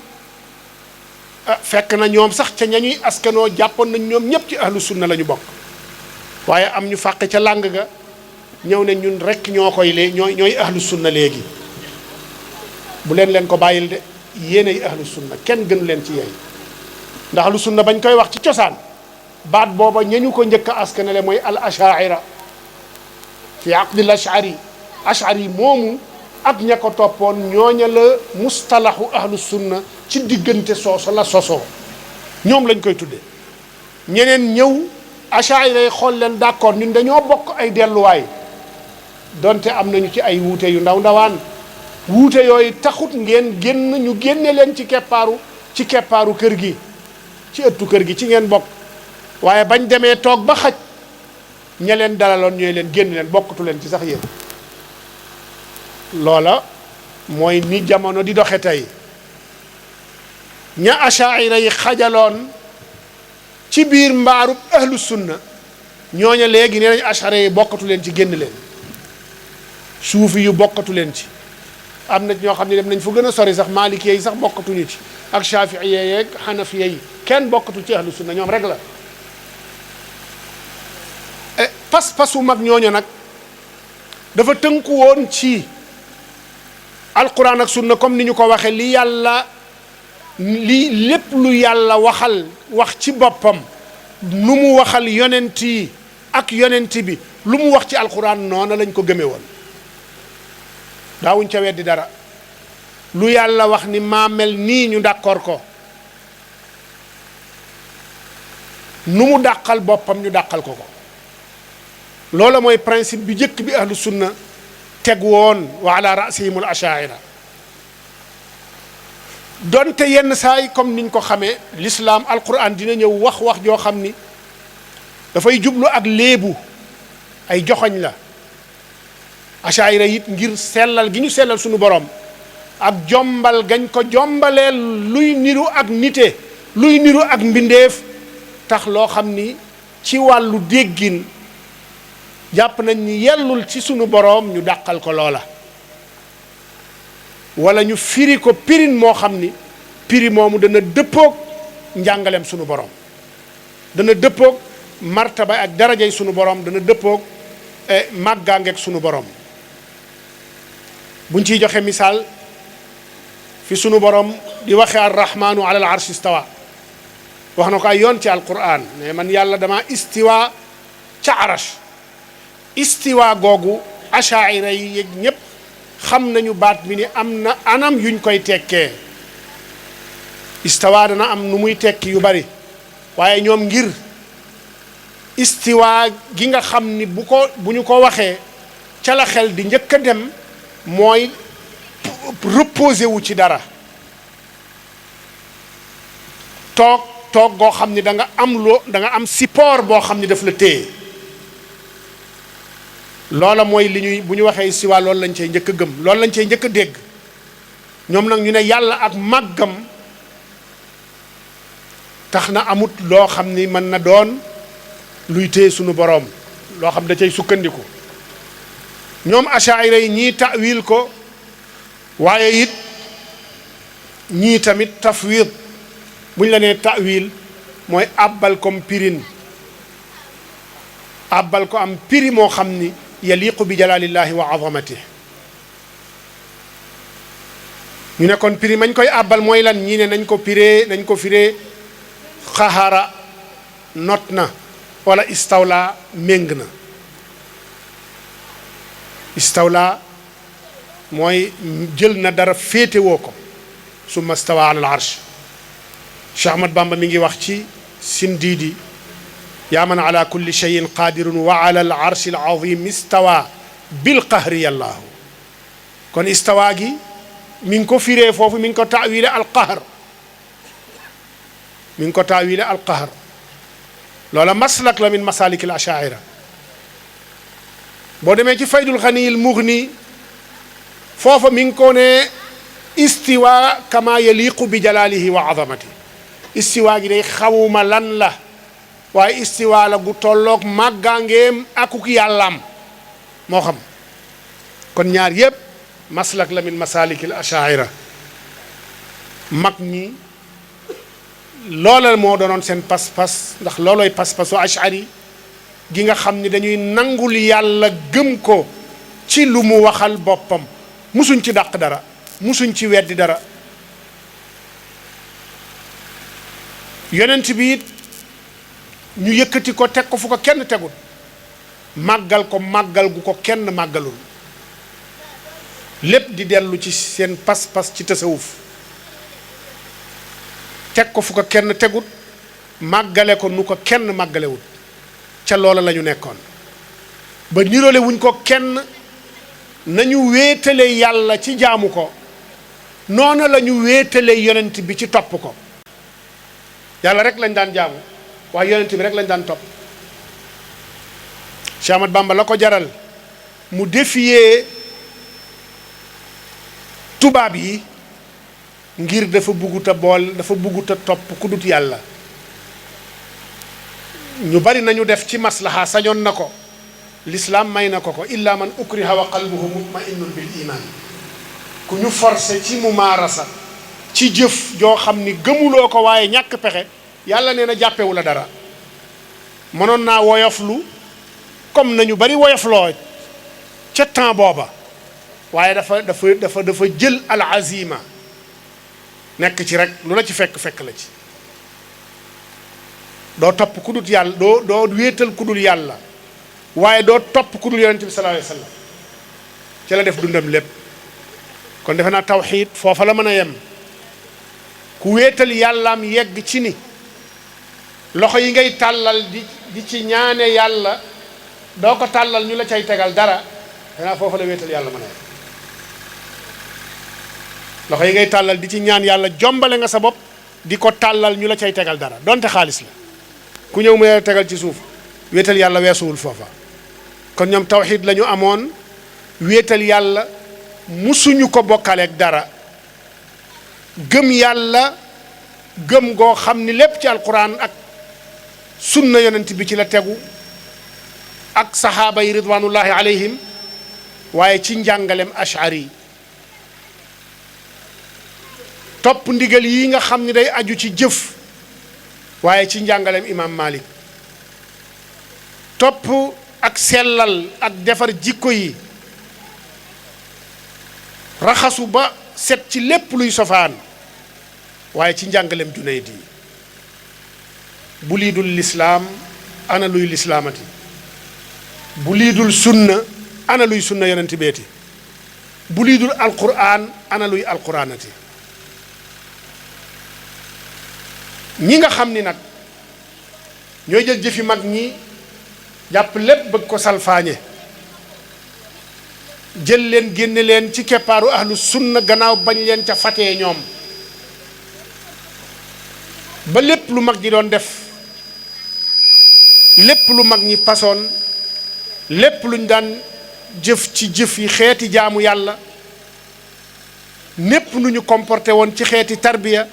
fekk na ñoom sax ca ñañuy askanoo jàppoon nañ ñoom ñëpp ci ahlu sunna la ñu bokk waaye am ñu fàq ca làng ga ñëw ne ñun rekk ñoo koy ñooy ahlu sunna léegi bu leen ko bàyyil de yéenay ahlu sunna kenn gënu leen ci yeey ndax ahlu sunna bañ koy wax ci cosaan baat booba ñañu ko njëkk a askanale mooy al ashaira fi aqdil ashari moomu ak ña ko toppoon ñooña la mustalahu ahlu sunna ci diggante sooso la sosoo ñoom lañ koy tudde ñeneen ñëw ashaira yi xool leen d'accord ñun dañoo bokk ay delluwaay donte am nañu ci ay wuute yu ndawaan wuute yooyu taxut ngeen ñu génne leen ci keppaaru kër gi ci ëttu kër gi ci ngeen bokk waaye bañ demee toog ba xaj ña leen dalaloon ñooy leen génn leen bokkatu leen ci sax yéen loola mooy ni jamono di doxe tey ña ashaira yi xajaloon ci biir mbaarub ahlu sunna ñooña léegi nee nañ ashaira yi bokkatu leen ci génn leen suufi yu bokkatu leen ci am na ñoo xam ne dem nañ fu gën a sori sax maalikee yi sax bokkatuñu ci ak shafiiye yeeg xanafiye yi kenn bokkatu ci ahlu sunna ñoom rek la pas-pasu mag ñooñu nag dafa tënku woon ci alquran ak sunna comme ni ñu ko waxee li lépp lu yàlla wax ci boppam nu mu waxal yonent yi ak yonent bi lu mu wax ci alquran noona lañ ko gëme woon daawuñ ca weddi dara lu yàlla wax ni maa mel nii ñu d'accord ko nu mu dàqal boppam ñu dàqal ko loola mooy principe bi njëkk bi ahlu sunna teg woon wa ala rasihim al ashaira donte yenn saay comme niñ ko xamee l'islam alquran dina ñëw wax joo xam ni dafay jublu ak léebu ay joxoñ la ashaira it ngir sellal gi ñu sellal suñu borom ak jombal gañ ko jombaleel luy niru ak nite luy niru ak mbindeef tax loo xam ni ci wàllu déggin jàpp nañ ni yellul ci sunu boroom ñu dàqal ko loola wala ñu firi ko pirin moo xam ni piri moomu dana dëppoog njàngaleem sunu boroom dana dëppoog martaba ak darajay sunu boroom dana dëppoog màggaangeeg sunu boroom buñ ciy joxe misaal fi sunu boroom di waxe arrahmanu ala al arshi istawa wax na ko ay yoon ci alquran mais man yàlla dama istiwa ca arash istiwa googu ashaira yi yëg ñépp xam nañu baat bi ni am na anam yuñ koy tekkee istiwa dana am nu muy tekki yu bari waaye ñoom ngir istiwa gi nga xam ni bu ñu ko waxee ca la xel di njëkk a dem mooy reposé wu ci dara toog goo xam ni da nga am support boo xam ni daf la téye loola mooy bu ñu waxee istiwa loolu lañ cey njëkk a gëm loolu lañ cey njëkk a dégg ñoom nag ñu ne yàlla ak màggam tax na amut loo xam ni mën na doon luy téye sunu boroom loo xam da cay sukkandiku ñoom ashaira yi ñii ta'wil ko waaye it ñii tamit tafwid buñ la nee ta'wil mooy abbal comme pirin abbal ko am piri moo xam ni yaliqu bi jalalillahi wa azamatihi ñu ne kon piri mañ koy àbbal mooy lan ñii ne nañ ko firee xahara not na wala istawla méng na. istawla mooy jël na dara féetewoo ko summa stawa ala al arsh. Cheikh Ahmad Bamba mi ngi wax ci Sindiidi yaa man ala kulli cheyin qadirun wa ala al arshi al azim istawa bil qahri yallaahu. kon istawa gi mi ngi ko firee foofu mi ngi ko taawile al qahr loola maslak la min masalik al ashaira. boo demee ci faydul xaniyil mughni foofa mi ngi ko ne istiwa kama yaliqu bi jalalihi wa azamati. istiwa gi day xawuma lan la waaye istiwa la gu tolloog màggaangeem akuk yàllaam moo xam. kon ñaar yépp maslak la min masalikil ashaira. mag ñi loola moo doonoon seen pas-pas ndax loolooy pas-pasu ashari gi nga xam ni dañuy nangul yàlla gëm ko ci lu mu waxal boppam musuñ ci dàq dara musuñ ci weddi dara. yonent bi it ñu yëkkati ko teg ko fu ko kenn tegul màggal ko màggal gu ko kenn màggalul lépp di dellu ci seen pas-pas ci tasawuf teg ko fu ko kenn tegut màggale ko nu ko kenn màggalewut ca loola la ñu nekkoon ba niroole wuñ ko kenn nañu wéetale yàlla ci jaamu ko noona la ñu wéetale yonent bi ci topp ko. yàlla rek lañ daan jaamu waaye yonent bi rek lañ daan topp. Cheikh Ahmad Bamba la ko jaral mu défier tubaab yi ngir dafa bugguta topp ku dut yàlla. ñu bari nañu def ci maslaha sañoon na ko l'islam may na ko illa man ukriha wa qalbuhu mutma'innun bil iman. ku ñu forcé ci mumaarasa ci jëf joo xam ni gëmuloo ko waaye ñàkk pexe yàlla nee na jàppewu la dara. mënoon naa woyoflu comme nañu bari woyofloo ca temps booba waaye dafa jël al azima nekk ci rek lu la ci fekk la ci. doo topp ku dul yàlla doo wéetal ku dul yàlla waaye doo topp ku dul yonent bi sallallahu alayhi wa sallam ci la def dundam lépp. kon defe naa tawxiid foofa la mën a yem. ku wéetal yàllaam yegg ci ni loxo yi ngay tàllal di ci ñaane yàlla doo ko tàllal ñu la cay tegal dara danaa foofa la wéetal yàlla mën a yem. loxo yi ngay tàllal di ci ñaan yàlla jombale nga sa bopp di ko tàllal ñu la cay tegal dara donte xaalis la ku ñëw mu tegal ci suuf wéetal yàlla weesuwul foofa. kon ñoom tawxiid la ñu amoon wéetal yàlla musuñu ko bokkaleeg dara. gëm yàlla gëm goo xam ni lépp ci alquran ak sunna yonent bi ci la tegu ak saxaaba yi ridwanullahi alayhim waaye ci njàngalem ashari. topp ndigal yi nga xam ni day aju ci jëf waaye ci njàngalem imam Malik. topp ak sellal ak defar jikko yi raxasu ba set ci lépp luy sofaan waaye ci njàngalem Junayd yi. bu lii dul lislaam ana luy lislaamati bu lii dul sunna ana luy sunna yonenti beeti bu lii dul alquran ana luy alquranati. ñi nga xam ni nag ñooy jël jëfi mag ñi jàpp lépp bëgg ko salfaañe jël leen génne leen ci keppaaru ahlu sunna gannaaw bañ leen ca fatee ñoom ba lépp lu mag ñi doon def lépp lu mag ñi pasoon lépp luñ daan jëf ci jëf yi xeeti jaamu yàlla népp nu ñu comporté woon ci xeeti tarbiya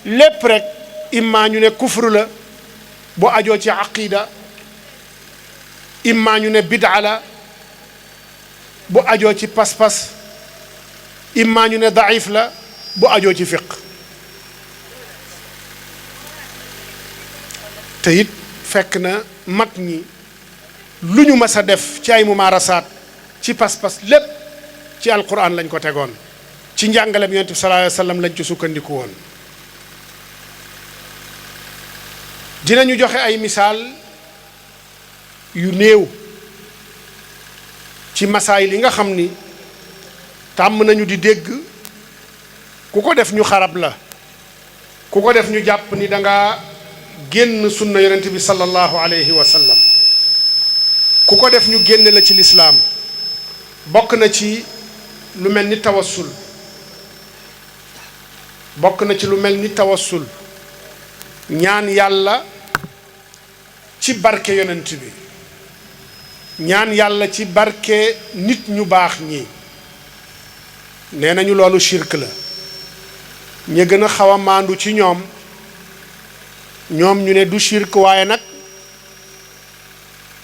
lépp rek imma ñu ne kufru la bu ajoo ci aqida imma ñu ne bid'a la bu ajoo ci pas-pas imma ñu ne daif la bu ajoo ci fiq. te it fekk na mag ñi lu ñu mës a def ci ay mumaarasaat ci pas-pas lépp ci alquran lañ ko tegoon ci njàngalem yonent bi sallallahu alayhi wa sallam lañ ci sukkandiku woon. dinañu joxe ay misaal yu néew ci masaay li nga xam ni tàmm nañu di dégg ku ko def ñu xarab la, ku ko def ñu jàpp ni danga génn sunna yonent bi sallallahu alayhi wa sallam, ku ko def ñu génne la ci lislaam. bokk na ci lu mel ni tawassul, bokk na ci lu mel ni tawassul ñaan yàlla ci barke yonent bi, ñaan yàlla ci barke nit ñu baax ñi. nee nañu loolu shirk la. ñi gën a xaw a maandu ci ñoom ñu ne du shirk, waaye nag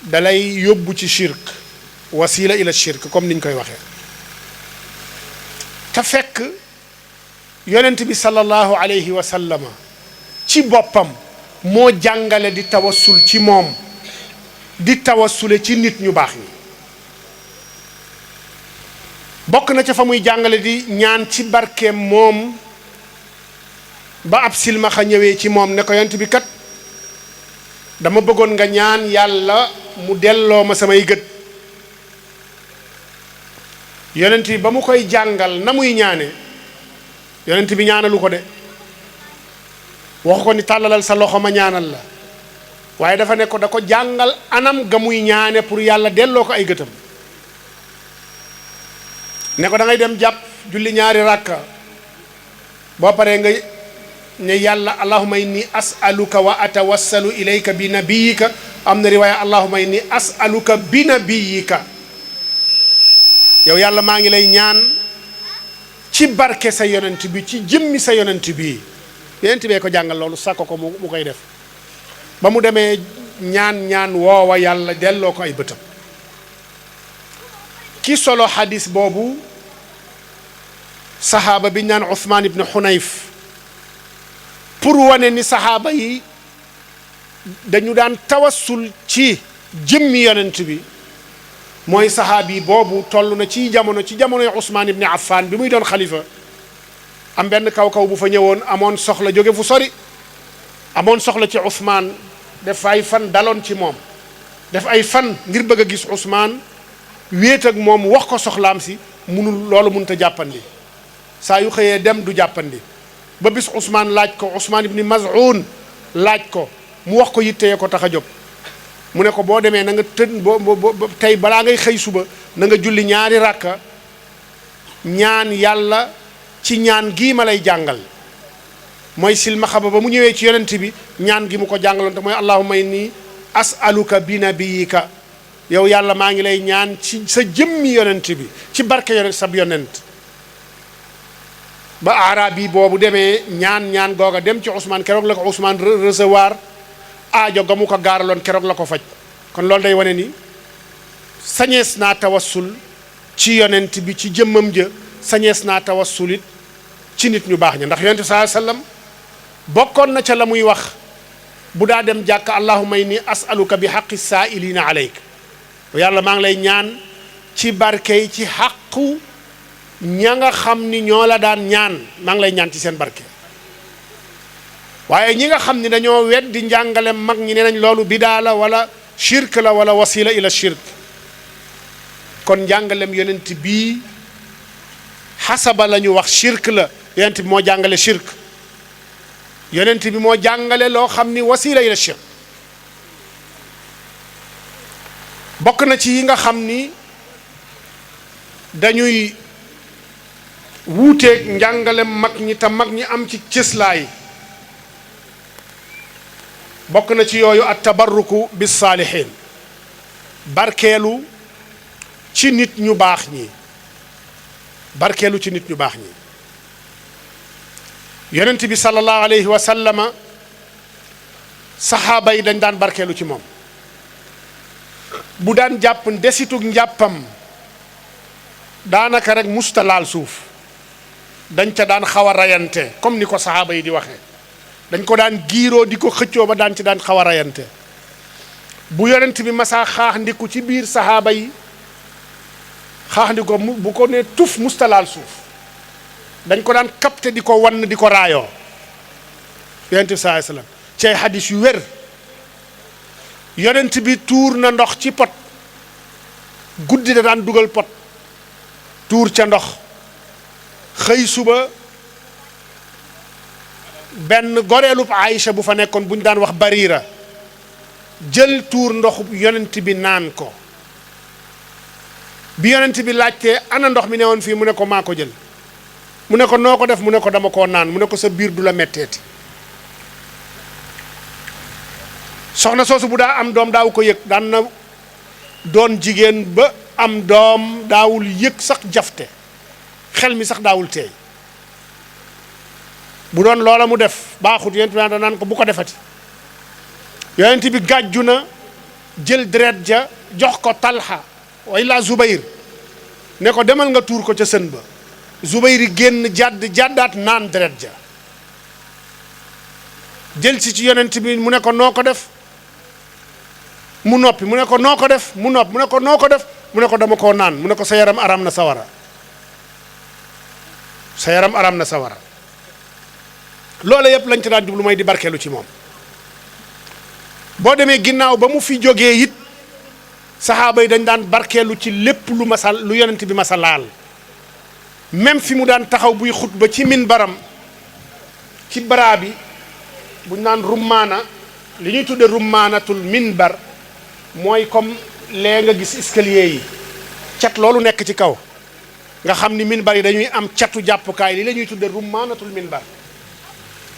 dalay yóbbu ci shirk, wasila ila shirk comme niñ koy waxee. te fekk yonent bi sallallahu alayhi wa sallama ci boppam moo jàngale di tawassul ci moom, di tawassule ci nit ñu baax ñi. bokk na ca fa muy jàngale di ñaan ci barkeem moom ba ab silmaxa ñëwee ci moom ne ko yonent bi kat dama bëggoon nga ñaan yàlla mu delloo ma samay gët. yonent bi ba mu koy jàngal na muy ñaane, yonent bi ñaanalu ko de, waxu ko ni tàllalal sa loxo ma ñaanal la, waaye dafa ne ko da ko jàngal anam ga muy ñaane pour yàlla delloo ko ay gëtam. ne ko da ngay dem jàpp julli ñaari ràkka, boo paree nga ne yàlla allahumma inni as'aluka wa atawassalu ilayka bi nabiyika, am na riwaaya allahumma inni as'aluka bi nabiyika, yow yàlla maa ngi lay ñaan ci barke sa yonent bi, ci jëmmi sa yonent bi. yonent bee ko jàngal loolu, sàkko ko mu koy def. ba mu demee ñaan woowa yàlla delloo ko ay bëtam. ki solo xadis boobu saxaaba bi ñu naan Usmaan ibn Xunayf, pour wane ni saxaaba yi dañu daan tawassul ci jëmmi yonent bi, mooy saxaabi boobu toll na ci jamonoy Usmaan ibn Affan bi muy doon xalifa. am benn kaw bu fa ñëwoon, amoon soxla jóge fu sori, amoon soxla ci Usmaan, def ay fan daloon ci moom, def ay fan ngir bëgg a gis Usmaan, wéet ak moom wax ko soxlaam si, loolu mënut a jàppandi. saa yu xëyee dem du jàppandi ba bis Usmaan laaj ko, Usmaan ibn Maz'un laaj ko, mu wax ko yittee ko tax a jóg. mu ne ko boo demee na nga tey balaa ngay xëy suba na nga julli ñaari ràkka, ñaan yàlla ci ñaan gii ma lay jàngal. mooy silmaxa ba mu ñëwee ci yonent bi, ñaan gi mu ko jàngaloon te mooy allahumma inni as'aluka bi nabiyika, yow yàlla maa ngi lay ñaan ci sa jëmmi yonent bi, ci barke yonent sab yonent. ba arabi boobu demee ñaan googa dem ci Ousmane, keroog la ko Ousmane recevoir, aajo ga mu ko gaaraloon keroog la ko faj. kon loolu day wane ni sañees naa tawassul ci yonent bi, ci jëmmam ja, sañees naa tawassulit ci nit ñu baax ña. ndax yonent sallallahu alayhi wasallam bokkoon na ca la muy wax bu daa dem jàkk, allahumma inni as'aluka bi haqqi saa'ilina alayk, yàlla maa ngi lay ñaan ci barke, ci xaqu ña nga xam ni ñoo la daan ñaan, maa ngi lay ñaan ci seen barke. waaye ñi nga xam ni dañoo weddi njàngale mag ñi, nee nañ loolu bidaa la wala shirk la wala wasila ila shirk. kon njàngalem yonent bii xasaba la ñu wax shirk la. yonent bi moo jàngale shirk, yonent bi moo jàngale loo xam ni wasila ila shirk. bokk na ci yi nga xam ni dañuy wuuteeg njàngalem mag ñi te mag ñi am ci cëslaay, bokk na ci yooyu at tabarruku bis saalihin, barkeelu ci nit ñu baax ñi, barkeelu ci nit ñu baax ñi. yonent bi sallallahu alayhi wa sallama saxaaba yi dañ daan barkeelu ci moom. bu daan jàpp desitug njàppam daanaka rek musta laal suuf, dañ ca daan xaw a rayante comme ni ko saxaaba yi di waxee, dañ ko daan giiroo di ko xëccoo ba daan ci daan xaw a rayante. bu yonent bi masaa xaax ndiku ci biir saxaaba yi xaax ndi ko bu ko ne tuf mustalaal suuf dañ ko daan capté di ko wann di ko raayoo yonent bi sallallahu alayhi wasallam ci ay xadis yu wér yonent bi tuur na ndox ci pot guddi da daan dugal pot tuur ca ndox xëy suba benn goreelub Aïcha bu fa nekkoon bu ñu daan wax Barira jël tuur ndoxu yonent bi naan ko bi yonent bi laajtee ana ndox mi ne woon fii mu ne ko maa ko jël mu ne ko noo ko def mu ne ko dama koo naan mu ne ko sa biir du la metteeti soxna soosu bu daa am doom daaw ko yëg daan na doon jigéen ba am doom daawul yëg sax jafte xel mi sax daawul teey bu doon loola mu def baaxut yonent bi da naan ko bu ko defati yonent bi gàjju na jël deret ja jox ko Talha walla Zubayr ne ko demal nga tuur ko ca sën ba Zubayr génn jàddaat naan deret ja jël ci yonent bi mu ne ko noo ko def mu noppi mu ne ko noo ko def mu noppi mu ne ko noo ko def mu ne ko dama koo naan mu ne ko sa yaram aram na sawara sa yaram aram na sawara loole yëpp lañ ci daan jublu mooy di barkeelu ci moom boo demee ginnaaw ba mu fi jógee it saxaaba yi dañ daan barkeelu ci lépp lu yonent bi masa laal même fi mu daan taxaw buy xutba ci minbaram ci baraa bi buñ naan rummaana li ñuy tudde rummaanatul minbar mooy comme lee nga gis escalier yi cat loolu nekk ci kaw nga xam ni minbar yi dañuy am catu jàppukaay li la ñuy tudde rummaanatul minbar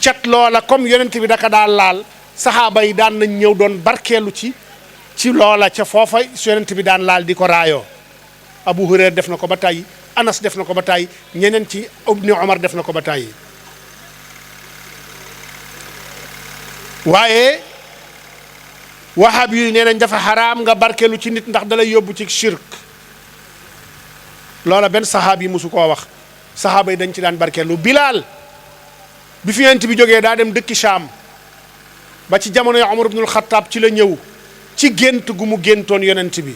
cat loola comme yonent bi daka daal laal saxaaba yi daan nañ ñëw doon barkeelu ci loola ca foofa yonent bi daan laal di ko raayoo Abu Hurayra def na ko ba tàyyi Anas def na ko ba tàyyi ñeneen ci Ibnu Umar def na ko ba tàyyi waaye wahab yi nee nañ dafa xaraam nga barkeelu ci nit ndax dalay yóbbu ci shirk loola benn saxaab yi mosu koo wax saxaaba yi dañ ci daan barkeelu Bilaal bi fi yonent bi jógee daa dem dëkki Shaam ba ci jamono yi Umar ibnul Xattaab ci la ñëw ci gént gu mu géntoon yonent bi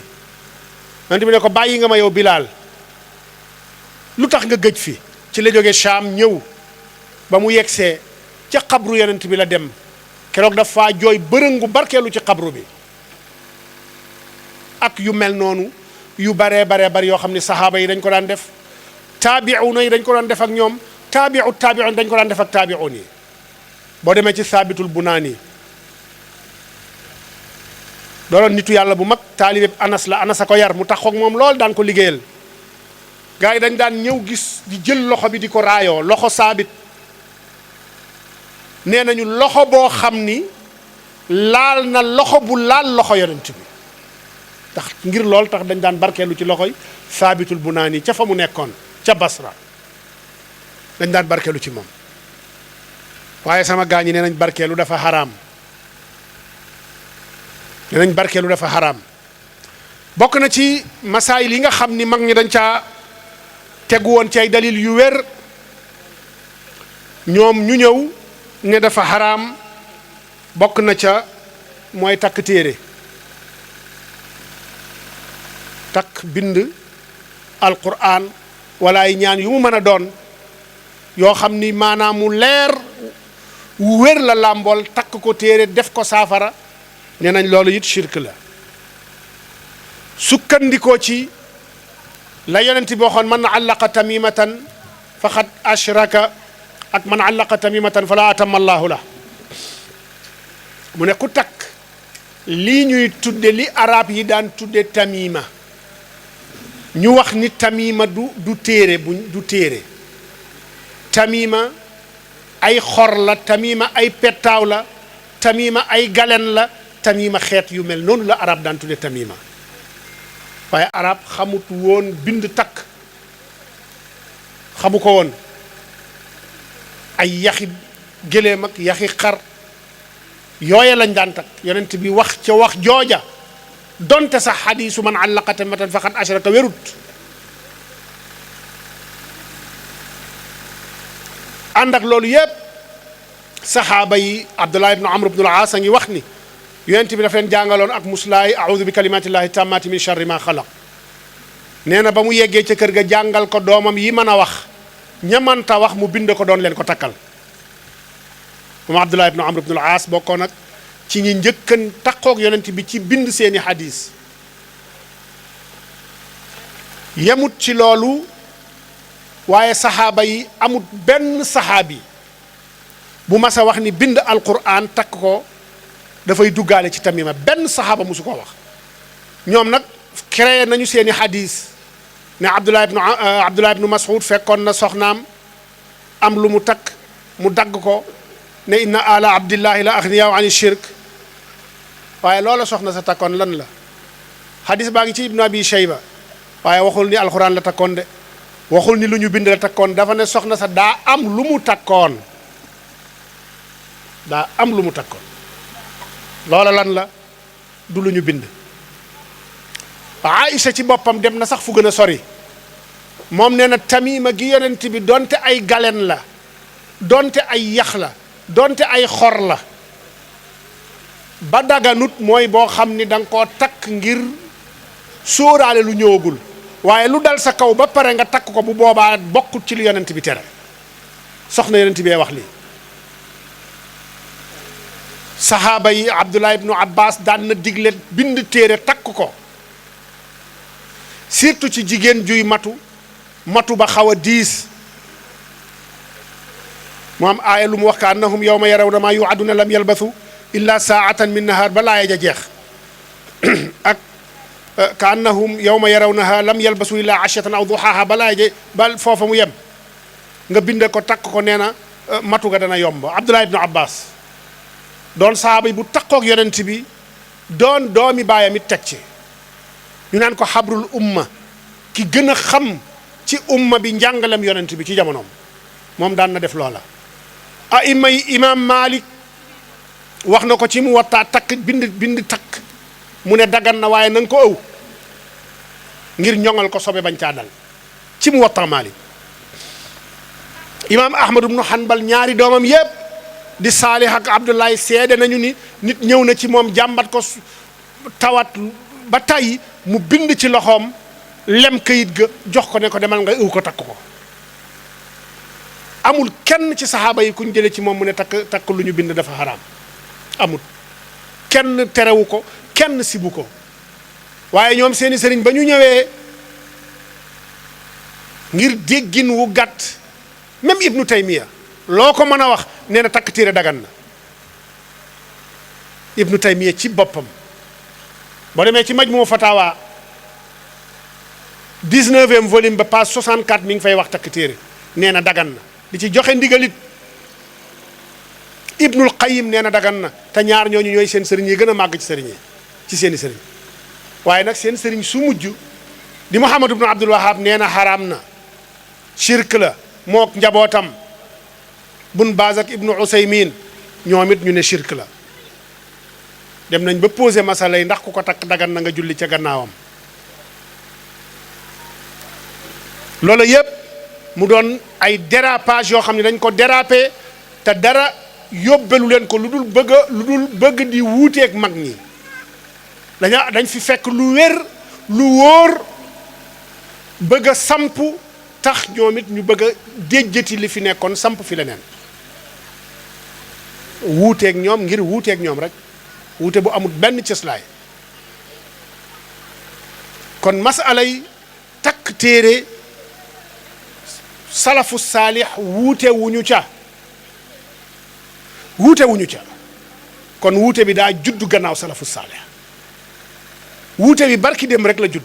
ne ko bàyyi nga ma yow Bilaal lu tax nga gëj fi ci la jógee Shaam ñëw ba mu yegsee ca xabru yonent bi la dem keroog dafa jooy bërëngu barkeelu ci xabru bi ak yu mel noonu yu baree bari yoo xam ne saxaaba yi dañ ko daan def taabi'uuna yi dañ ko daan def ak ñoom taabi'uun dañ ko daan def ak taabi'uun yi boo demee ci Saabitul Bunaani doonoon nitu yàlla bu mag taalibe Anas la Anas a ko yar mu taxoog moom lool daan ko liggéeyal gars yi dañ daan ñëw gis di jël loxo bi di ko raayoo loxo Saabit nee nañu loxo boo xam ni laal na loxo bu laal loxo yonent bi tax ngir lool tax dañ daan barkeelu ci loxoy Saabitul Bunaani ca fa mu nekkoon ca Basra dañ daan barkeelu ci moom waaye sama gaañ yi nee nañ barkeelu dafa xaraam nee nañ barkeelu dafa xaraam bokk na ci masaayil yi nga xam ni mag ñi dañ caa tegu woon ci ay dalil yu wér ñoom ñu ñëw ne dafa xaraam bokk na ca mooy takk téere takk bind alquran wala ay ñaan yu mu mën a doon yoo xam ni maanaam mu leer wu wér la làmbool takk ko téere def ko saafara nee nañ loolu it shirk la sukkandikoo ci la yonent bi waxoon man allaqa tamimatan faqad ashraka ak man allaqa tamimatan fala atamma allahu la mu ne ku takk lii ñuy tudde li arab yi daan tudde tamima ñu wax ni tamima du téere tamima ay xor la tamima ay pettaaw la tamima ay galen la tamima xeet yu mel noonu la arab daan tudde tamima waaye arab xamut woon bind takk xamu ko woon ay yaxi géléem ak yaxi xar yooye lañ daan takk yonent bi wax ca wax jooja donte sax xadiisu man allaqa tamimatan faqad ashraka wérut ànd ak loolu yépp saxaaba yi Abdullah ibnu Amr ibnu al-Aas a ngi wax ni yonent bi daf leen jàngaloon ak muslaay a'udhu bi kalimatillahi tammati min sharri ma xalaq nee na ba mu yeggee ca kër ga jàngal ko doomam yi mën a wax ña mënta wax mu bind ko doon leen ko takkal moom Abdullah ibnu Amr ibnu al-Aas bokkoon nag ci ñi njëkkan takkook yonent bi ci bind seeni hadis yemut ci loolu waaye saxaaba yi amut benn saxaabi bu mas a wax ni bind alquran takk ko dafay duggaale ci tamima benn saxaaba musu ko wax ñoom nag créé nañu seeni hadis ne Abdullah ibnu Mas'ud fekkoon na soxnaam am lu mu takk mu dagg ko ne inna ala abdillahi la aghniyaaw ani shirk waaye loola soxna sa takkoon lan la hadis baa ngi ci ibnu abi shayba waaye waxul ni alxuraan la takkoon de waxul ni lu ñu bind la takkoon dafa ne soxna sa daa am lu mu takkoon loola lan la du lu ñu bind Aïcha ci boppam dem na sax fu gën a sori moom nee na tamima gi yonent bi donte ay galen la donte ay yax la donte ay xor la ba daganut mooy boo xam ni da nga koo takk ngir sóoraale lu ñëwagul waaye lu dal sa kaw ba pare nga takk ko bu boobaa bokkut ci lu yonent bi tere soxna yonent bee wax lii saxaaba yi Abdullah ibnu Abbas daan na digle bind téere takk ko surtout ci jigéen juy matu ba xaw a diis mu am aaya lu mu wax ka annahum yawma yarawna ma yu'aduna lam yalbathu illa saa'atan min nahar ba laaya ja jeex ak ka annahum yawma yarawnaha lam yalbasu illa ashiyatan aw duhaha ba laaya ja ba foofa mu yem nga bind ko takk ko nee na matu ga dana yomb Abdullah ibnu Abbas doon sahaaba yi bu takkook yonent bi doon doomi baayam it teg ci ñu naan ko xabrul umma ki gën a xam ci umma bi njàngalem yonent bi ci jamonoom moom daan na def loola aima yi imam Malik wax na ko ci mu wattaa takk bind takk mu ne dagan na waaye na nga ko ëw ngir ñoŋal ko sobe bañ caa dal ci mu wattaa Malik imam Ahmad ibnu Hanbal ñaari doomam yépp di Saalih ak Abdullahi seede nañu ni nit ñëw na ci moom jàmbat ko tawat ba tàyyi mu bind ci loxoom lem kayit ga jox ko ne ko demal nga ëw ko takk ko amul kenn ci saxaaba yi kuñ jële ci moom mu ne takk lu ñu bind dafa xaraam amul kenn terewu ko kenn sibu ko waaye ñoom seeni sëriñ ba ñu ñëwee ngir déggin wu gàtt même Ibnu Taymiya loo ko mën a wax nee na takk téere dagan na Ibnu Taymiya ci boppam boo demee ci Majmu Fatawa 19e volume ba page 64 mi ngi fay wax takk téere nee na dagan na di ci joxe ndigalit Ibnul Qayyim nee na dagan na te ñaar ñooñu ñooy seen sëriñ yi gën a màgg ci sëriñ yi ci seeni sëriñ waaye nag seen sëriñ su mujj di Muhammad ibnu Abdul Wahab nee na xaraam na shirk la mook njabootam Bun Baaz ak Ibnu Usaymin ñoom it ñu ne shirk la dem nañ ba posé masala yi ndax ku ko takk dagan na nga julli ca gannaawam loolu yëpp mu doon ay dérapage yoo xam ne dañ ko dérapé te dara yóbbelu leen ko lu dul bëgg di wuuteeg mag ñi dañ fi fekk lu wér lu wóor bëgg a samp tax ñoom it ñu bëgg a déjjati li fi nekkoon samp fi leneen wuuteeg ñoom ngir wuuteeg ñoom rek wuute bu amul benn cëslaay kon masalay takk téere salafu saalix wuute wuñu ca kon wuute bi daa judd gannaaw salafu saalix wuute bi barki dem rek la judd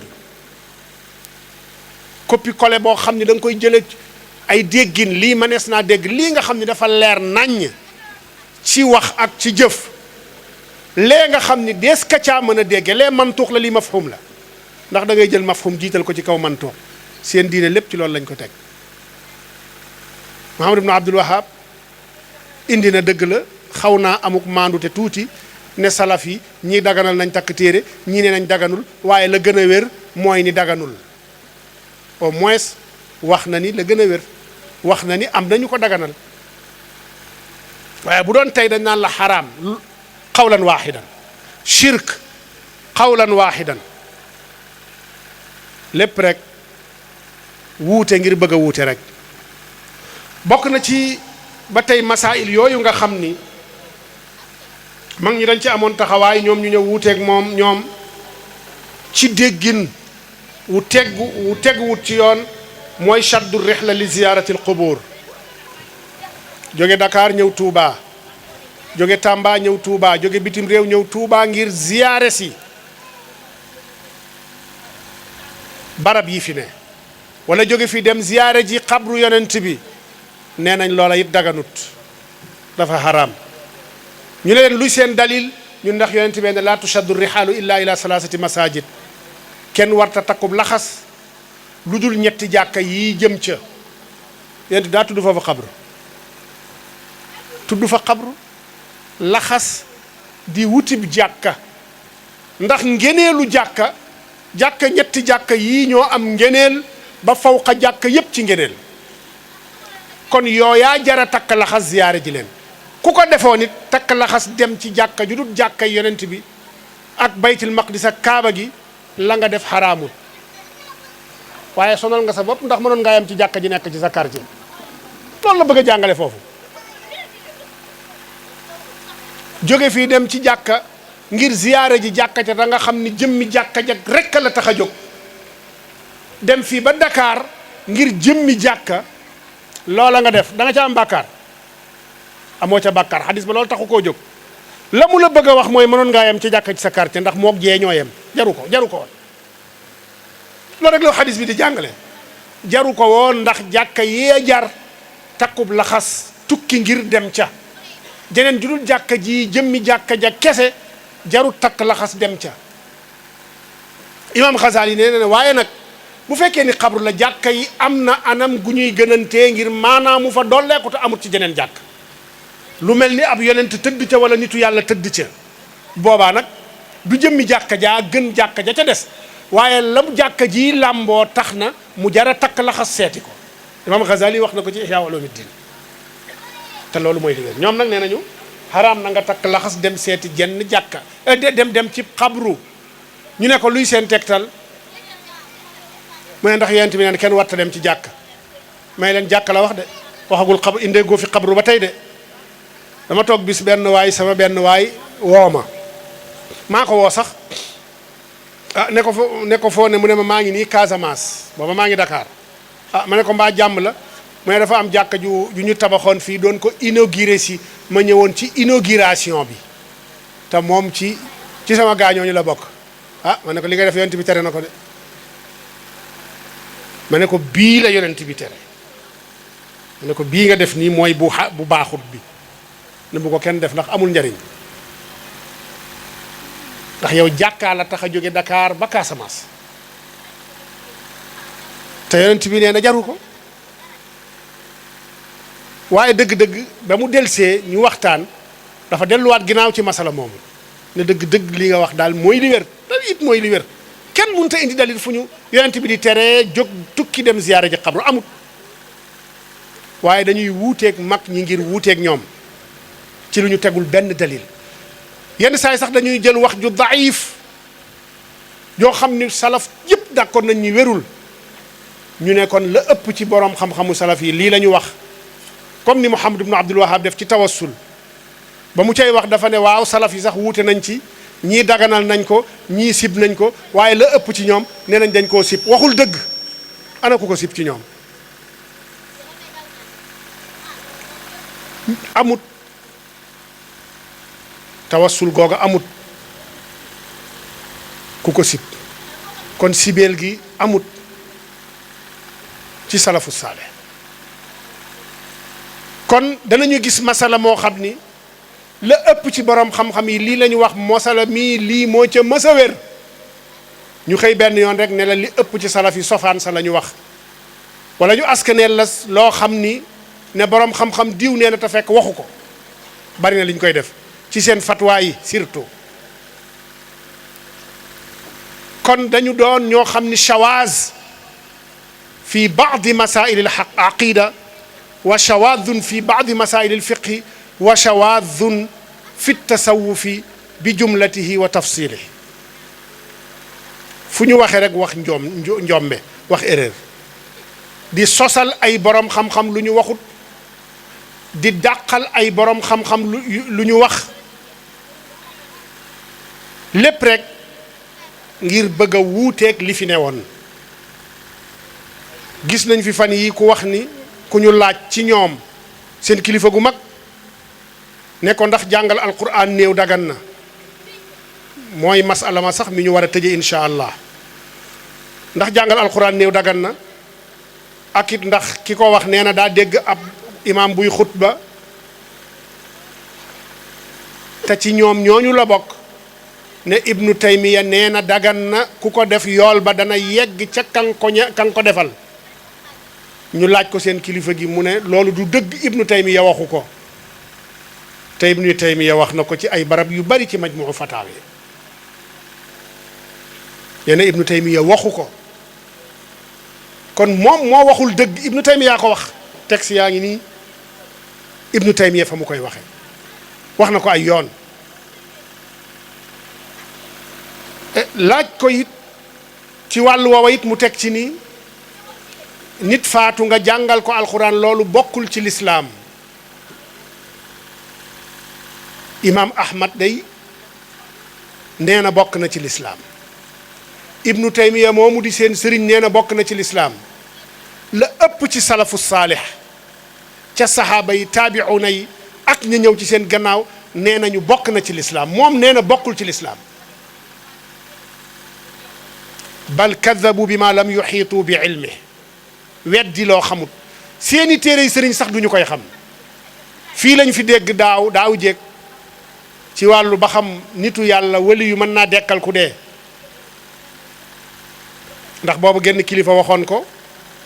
copie collé boo xam ne da nga koy jële ay déggin lii mënees naa dégg lii nga xam ne dafa leer naññ ci wax ak ci jëf lee nga xam ni dees ka caa mën a dégge lee mantuux la lii mafhum la ndax da ngay jël mafhum jiital ko ci kaw mantuux seen diine lépp ci loolu lañ ko teg Muhammad ibnu Abdul Wahab indi na dëgg la xaw naa amuk maandute tuuti ne salaf yi ñii daganal nañ takk téere ñii ne nañ daganul waaye la gën a wér mooy ni daganul au moins wax na ni la gën a wér wax na ni am nañu ko daganal waaye bu doon tey dañ naan la xaraam xawlan waaxidan shirk qawlan waaxidan lépp rek wuute ngir bëgg a wuute rek. bokk na ci ba tey masail yooyu nga xam ni mag ñi dañ ci amoon taxawaay ñoom ñu ñëw wuuteeg moom ñoom ci déggin wu tegguwut ci yoon mooy shaddu rihla li ziyaarati al qubur jóge Dakar ñëw Touba jóge Tamba ñëw Touba jóge bitim réew ñëw Touba ngir ziyaare si barab yi fi ne wala jóge fi dem ziyaare ji xabru yonent bi nee nañ loola it daganut dafa xaraam ñu ne leen luy seen dalil ñun ndax yonent bi ne laa tushaddu rihaalu illa ila salasati masajid kenn warta takkub laxas lu dul ñetti jàkka yi jëm ca yonent daa tudd foofu xabru tudd fa xabru laxas di wutib jàkka ndax ngeneelu jàkka ñetti jàkka yii ñoo am ngeneel ba fawqa jàkka yépp ci ngeneel kon yooyaa jara takk laxas ziyaare ji leen ku ko defoo nit takk laxas dem ci jàkka ju dul jàkka yonent bi ak baytul maqdis ak kaaba gi la nga def xaraamul waaye sonal nga sa bopp ndax mënoon ngaa yam ci jàkka ji nekk ci sa quartier loolu la bëgg a jàngale foofu jóge fii dem ci jàkka ngir ziyaare ji jàkka ca da nga xam ni jëmmi jàkka ja rekk la tax a jóg dem fii ba Dakar ngir jëmmi jàkka loola nga def da nga ca am bàkkaar amoo ca bàkkaar xadis ba loolu taxu koo jóg la mu la bëgg a wax mooy mënoon ngaa yem ci jàkka ci sa quartier ndax moog jee ñoo yem jaru ko woon loolu rek la xadis bi di jàngale jaru ko woon ndax jàkka yee jar takkub laxas tukki ngir dem ca jeneen judul jàkka ji jëmmi jàkka ja kese jaru takk laxas dem ca imam Xasaali nee na waaye nag bu fekkee ni xabru la jàkka yi am na anam gu ñuy gënantee ngir maanaam mu fa dolleeku te amut ci jeneen jàkk lu mel ni ab yonent tëdd ca wala nitu yàlla tëdd ca boobaa nag du jëmmi jàkka jaa gën jàkka ja ca des waaye la mu jàkka ji làmboo tax na mu jara takk laxas seeti ko imam Xasaali wax na ko ci Ihya Ulumuddin te loolu mooy li wér ñoom nag nee nañu xaraam na nga takk laxas dem seeti jenn jàkka dem ci xabru ñu ne ko luy seen tegtal mu ne ndax yonent bi neen kenn warta dem ci jàkka may leen jàkka la wax de waxagul xabru indee goo fi xabru ba tey de dama toog bis benn waay sama benn waay woo ma maa ko woo sax ne ko foo ne mu ne ma maa ngi nii Casamance booba maa ngi Dakar ma ne ko mbaa jàmm la mu ne dafa am jàkka ju ñu tabaxoon fii doon ko inauguré si ma ñëwoon ci inauguration bi te moom ci sama gaañooñu la bokk ma ne ko li nga def yonent bi tere na ko de ma ne ko bii la yonent bi tere ma ne ko bii nga def nii mooy bu baaxut bi ne bu ko kenn def ndax amul njariñ ndax yow jàkkaa la tax a jóge Dakar ba Casamance te yonent bi nee na jaru ko waaye dëgg-dëgg ba mu delsee ñu waxtaan dafa delluwaat ginnaaw ci masala moomu ne dëgg-dëgg li nga wax daal mooy li wér dal it mooy li wér kenn mënut a indi dalil fu ñu yonent bi di teree jóg tukki dem ziyaare ji xabru amut waaye dañuy wuuteeg mag ñi ngir wuuteeg ñoom ci lu ñu tegul benn dalil yenn saa yi sax dañuy jël wax ju daif yoo xam ni salaf yëpp d'accord nañ ñi wérul ñu ne kon la ëpp ci boroom xam-xamu salaf yi lii la ñu wax comme ni Muhammad ibn Abdul Wahhab def ci tawassul ba mu cay wax dafa ne waaw salaf yi sax wuute nañ ci ñii daganal nañ ko ñii sib nañ ko waaye la ëpp ci ñoom nee nañ dañ koo sib waxul dëgg ana ku ko sib ci ñoom amut tawassul googa amut ku ko sib kon sibeel gi amut ci salafu saale kon danañu gis masala moo xam ni la ëpp ci borom xam-xam yi lii la ñu wax masala mii lii moo ca mës a wér ñu xëy benn yoon rek ne la li ëpp ci salaf yi sofaan sa la ñu wax wala ñu askaneel la loo xam ni ne borom xam-xam diw nee na te fekk waxu ko bari na li ñu koy def ci seen fatwa yi surtout kon dañu doon ñoo xam ni shawaaz fi baadi masail al aqida wa shawaadun fi baadi masail al fiqhi wa shawaadun fi tasawufi bi jumlatihi wa tafsilihi fu ñu waxee rek wax njombe wax erreur di sosal ay borom xam-xam lu ñu waxut di dàqal ay borom xam-xam lu ñu wax lépp rek ngir bëgg a wuuteeg li fi ne woon gis nañ fi fan yi ku wax ni ku ñu laaj ci ñoom seen kilifa gu mag ne ko ndax jàngal alquran néew dagan na mooy masala ma sax mi ñu war a tëje insha allah ndax jàngal alquran néew dagan na ak it ndax ki ko wax nee na daa dégg ab imaam buy xutba te ci ñoom ñooñu la bokk ne ibnu taymiya nee na dagan na ku ko def yool ba dana yegg ca kan ko defal ñu laaj ko seen kilifa gi mu ne loolu du dëgg ibnu taymiya waxu ko te ibnu taymiya wax na ko ci ay barab yu bari ci majmuu fataawi nee na ibnu taymiya waxu ko kon moom moo waxul dëgg ibnu taymiya ko wax texte yaa ngi nii ibnu taymiya fa mu koy waxe wax na ko ay yoon laaj ko it ci wàllu woowa it mu teg ci ni nit faatu nga jàngal ko alxuraan loolu bokkul ci lislaam imaam ahmad day nee na bokk na ci lislaam ibnu taymiya moomu di seen sëriñ nee na bokk na ci lislaam la ëpp ci salafu saalix ca saxaaba yi taabiuna yi ak ñu ñëw ci seen gannaaw nee nañu bokk na ci lislaam moom nee na bokkul ci lislaam bal kadabu bi ma lam yuxiitu bi ilmi weddi loo xamut seeni téere yi sëriñ sax duñu koy xam fii lañ fi dégg daaw jéeg ci wàllu ba xam nitu yàlla wali yu mën naa dekkal ku dee ndax boobu genn kilifa waxoon ko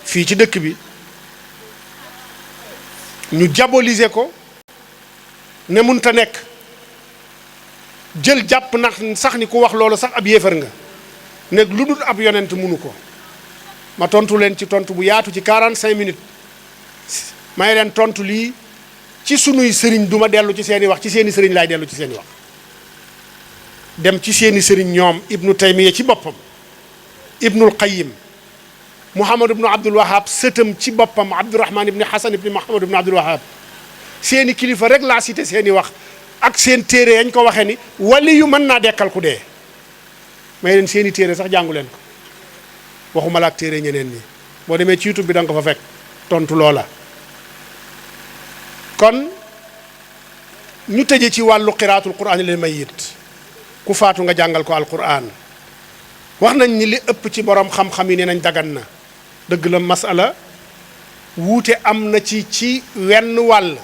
fii ci dëkk bi ñu diaboliser ko ne munta nekk jël jàpp ndax sax ni ku wax loolu sax ab yéefar nga nekk lu dul ab yonent munu ko ma tontu leen ci tontu bu yaatu ci 45 minutes may leen tontu lii ci sunuy sëriñ duma dellu ci seeni wax ci seeni sëriñ laay dellu ci seeni wax dem ci seeni sëriñ ñoom ibnu taymiya ci boppam ibnul qayyim muhammad ibnu abdul wahab sëtam ci boppam abdurahman ibni hasan ibni muhammad ibnu abdul wahab seeni kilifa rek laa cité seeni wax ak seen téere yañ ko waxee ni wali yu mën naa dekkal ku dee may leen seeni téere sax jàngu leen ko waxuma la ak téere ñeneen ñi boo demee ci YouTube bi da nga ko fa fekk tontu loola kon ñu tëje ci wàllu qiraatul quraan lil mayyit ku faatu nga jàngal ko alquran wax nañ ni li ëpp ci borom xam-xam yi nee nañ dagan na dëgg la masala wuute am na ci wenn wàll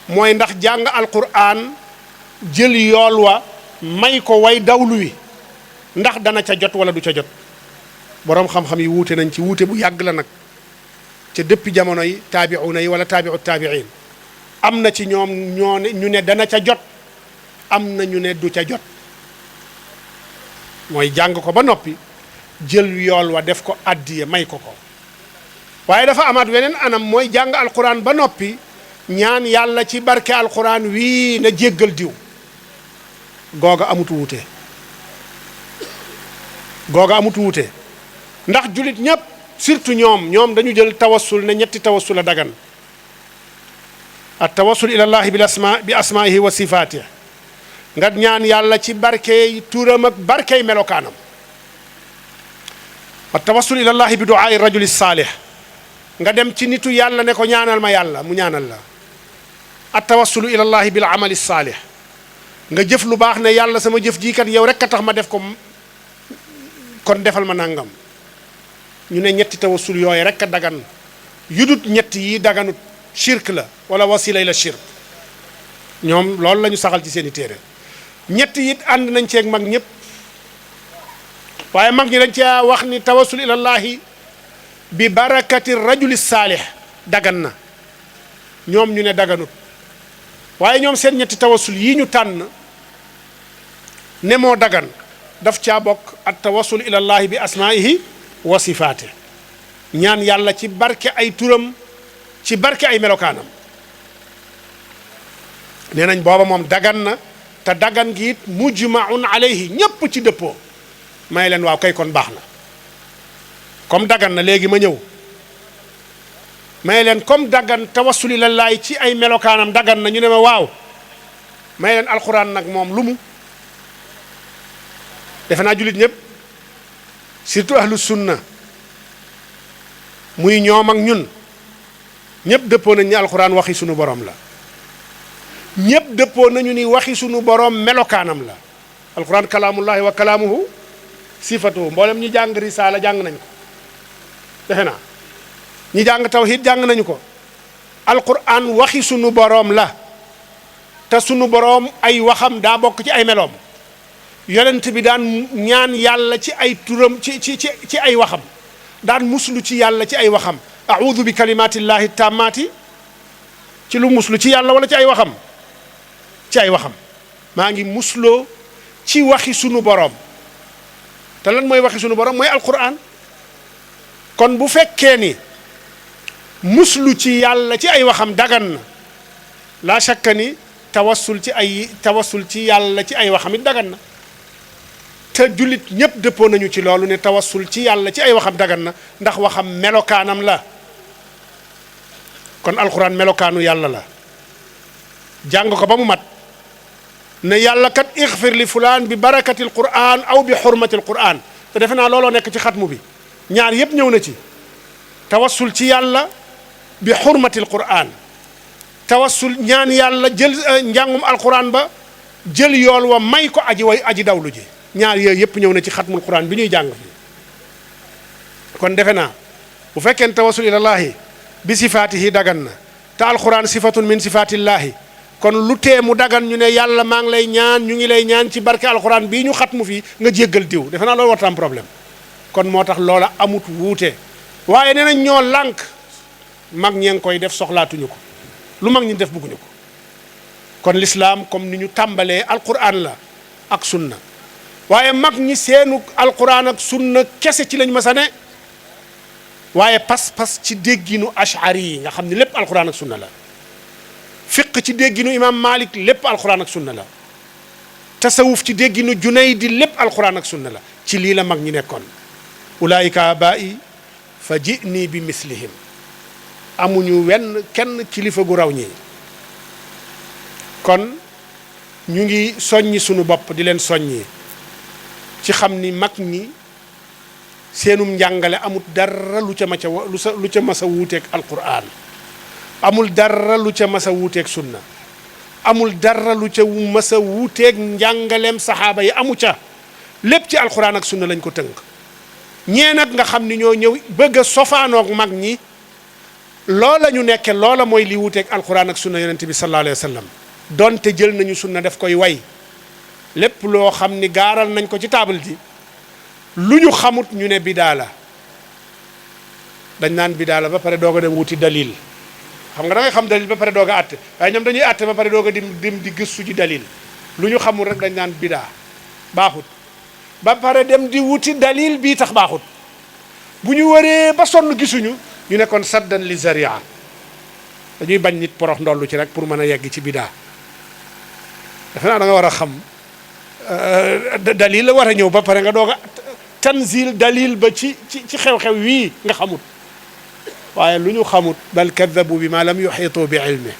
mooy ndax jàng alquran jël yool wa may ko way dawlu wi ndax dana ca jot wala du ca jot borom xam-xam yi wuute nañ ci wuute bu yàgg la nag ca dëppi jamono yi taabiuna yi wala taabiu taabiin am na ci ñoom ñu ne dana ca jot am na ñu ne du ca jot mooy jàng ko ba noppi jël yool wa def ko addiye may ko waaye dafa amaat weneen anam mooy jàng alquran ba noppi ñaan yàlla ci barke alquran wii na jéggal diw googa amut wuute ndax julit ñépp surtout ñoom dañu jël tawassul ne ñetti tawassul a dagan at tawassul ila llahi bi asmaihi wa sifaatihi nga ñaan yàlla ci barkey turam ak barkey melokaanam at tawassul ila llahi bi duaai rajuli saalih nga dem ci nitu yàlla ne ko ñaanal ma yàlla mu ñaanal la at tawassulu ila llahi bil amali saalih nga jëf lu baax ne yàlla sama jëf jii kat yow rek a tax ma def ko kon defal ma nangam ñu ne ñetti tawassul yooyu rek a dagan yudut ñetti yi daganut shirk la wala wasila ila shirk ñoom loolu la ñu saxal ci seeni téere ñetti it ànd nañ ceeg mag ñëpp waaye mag ñi dañ cee wax ni tawassul ilallahi bi barakati rajuli saalih dagan na ñoom ñu ne daganut waaye ñoom seen ñetti tawassul yi ñu tànn ne moo dagan daf caa bokk at tawassul ilallahi bi asmaihi wa sifaate ñaan yàlla ci barke ay turam ci barke ay melokaanam nee nañ booba moom dagan na te dagan gi it mujmaun alayhi ñépp ci dëppoo may leen waaw kay kon baax na comme dagan na léegi ma ñëw may leen comme dagan tawassul ilallaahi ci ay melokaanam dagan na ñu ne ma waaw may leen alquran nag moom lu mu defe naa jullit ñëpp surtout ahlu sunna muy ñoom ak ñun ñëpp dëppoo nañ ni alquran waxi sunu borom la ñëpp dëppoo nañu ni waxi sunu borom melokaanam la alquran kalaamullahi wa kalaamuhu sifatuhu mboolem ñi jàng risaala jàng nañ ko defe naa ñi jàng tawhid jàng nañu ko alquran waxi sunu borom la te sunu borom ay waxam daa bokk ci ay meloom yonent bi daan ñaan yàlla ci ay turam ci ay waxam daan muslu ci yàlla ci ay waxam a'udhu bi kalimatillahi tammati ci lu muslu ci yàlla wala ci ay waxam ci ay waxam maa ngi musloo ci waxi sunu borom te lan mooy waxi sunu borom mooy alquran kon bu fekkee ni muslu ci yàlla ci ay waxam dagan na la shakka ni tawassul ci yàlla ci ay waxam it dagan na te jullit ñépp dëppoo nañu ci loolu ne tawassul ci yàlla ci ay waxam dagan na ndax waxam melokaanam la kon alquran melokaanu yàlla la jàng ko ba mu mat ne yàlla kat ixfir li fulaan bi barakati alquran aw bi xurmati alquran te defe naa looloo nekk ci xatmu bi ñaar yépp ñëw na ci tawassul ci yàlla bi xurmati alquran tawassul ñaan yàlla jël njàngum alquran ba jël yool wa may ko aji dawlu ji ñaar yooyu yëpp ñëw na ci xatmul quran bi ñuy jàng fi kon defe naa bu fekkee tawassul ilallahi bi sifaatihi dagan na te alquran sifatun min sifaatillaahi kon lu tee mu dagan ñu ne yàlla maa ngi lay ñaan ñu ngi lay ñaan ci barke alquran bii ñu xatmu fii nga jéggal diw defe naa loolu warta am problème kon moo tax loola amut wuute waaye nee nañ ñoo lànk mag ñee ngi koy def soxlaatuñu ko lu mag ñi def bëgguñu ko kon l'islam comme ni ñu tàmbalee alquran la ak sunna waaye mag ñi seenu alquran ak sunna kese ci lañ ma sa ne waaye pas-pas ci dégginu ashari yi nga xam ne lépp alquran ak sunna la fiq ci dégginu imam malik lépp alquran ak sunna la tasawuf ci dégginu junaydi lépp alquran ak sunna la ci lii la mag ñi nekkoon ulaayika abai fa jini bi mislihim amuñu wenn kenn kilifa gu raw ñi kon ñu ngi soññi sunu bopp di leen soññi ci xam ni mag ñi seenum njàngale amul dara lu ca mas a wuuteeg alquran amul dara lu ca mas a wuuteeg sunna amul dara lu ca mas a wuuteeg njàngaleem saxaaba yi amu ca lépp ci alquran ak sunna lañ ko tënk ñee nag nga xam ni ñoo ñëw bëgg a sofaanoog mag ñi loola ñu nekke loola mooy li wuuteeg alquran ak sunna yonent bi sallallahu alayhi wa sallam donte jël nañu sunna def koy way lépp loo xam ni gaaral nañ ko ci taabal ji lu ñu xamut ñu ne bidaa la dañ naan bidaa la ba pare doog a dem wuti dalil xam nga da ngay xam dalil ba pare doog a àtte waaye ñoom dañuy àtte ba pare doog a dem di gëstu ji dalil lu ñu xamul rek dañ naan bidaa baaxut ba pare dem di wuti dalil bii tax baaxut bu ñu waree ba sonn gisuñu ñu ne kon saddan li zaria dañuy bañ nit porox ndollu ci rek pour mën a yegg ci bidaa defe naa da nga war a xam dalil la war a ñëw ba pare nga doog a tanzil dalil ba ci xew-xew wii nga xamut waaye lu ñu xamut bal kadabu bi ma lam yuxiitu bi ilmi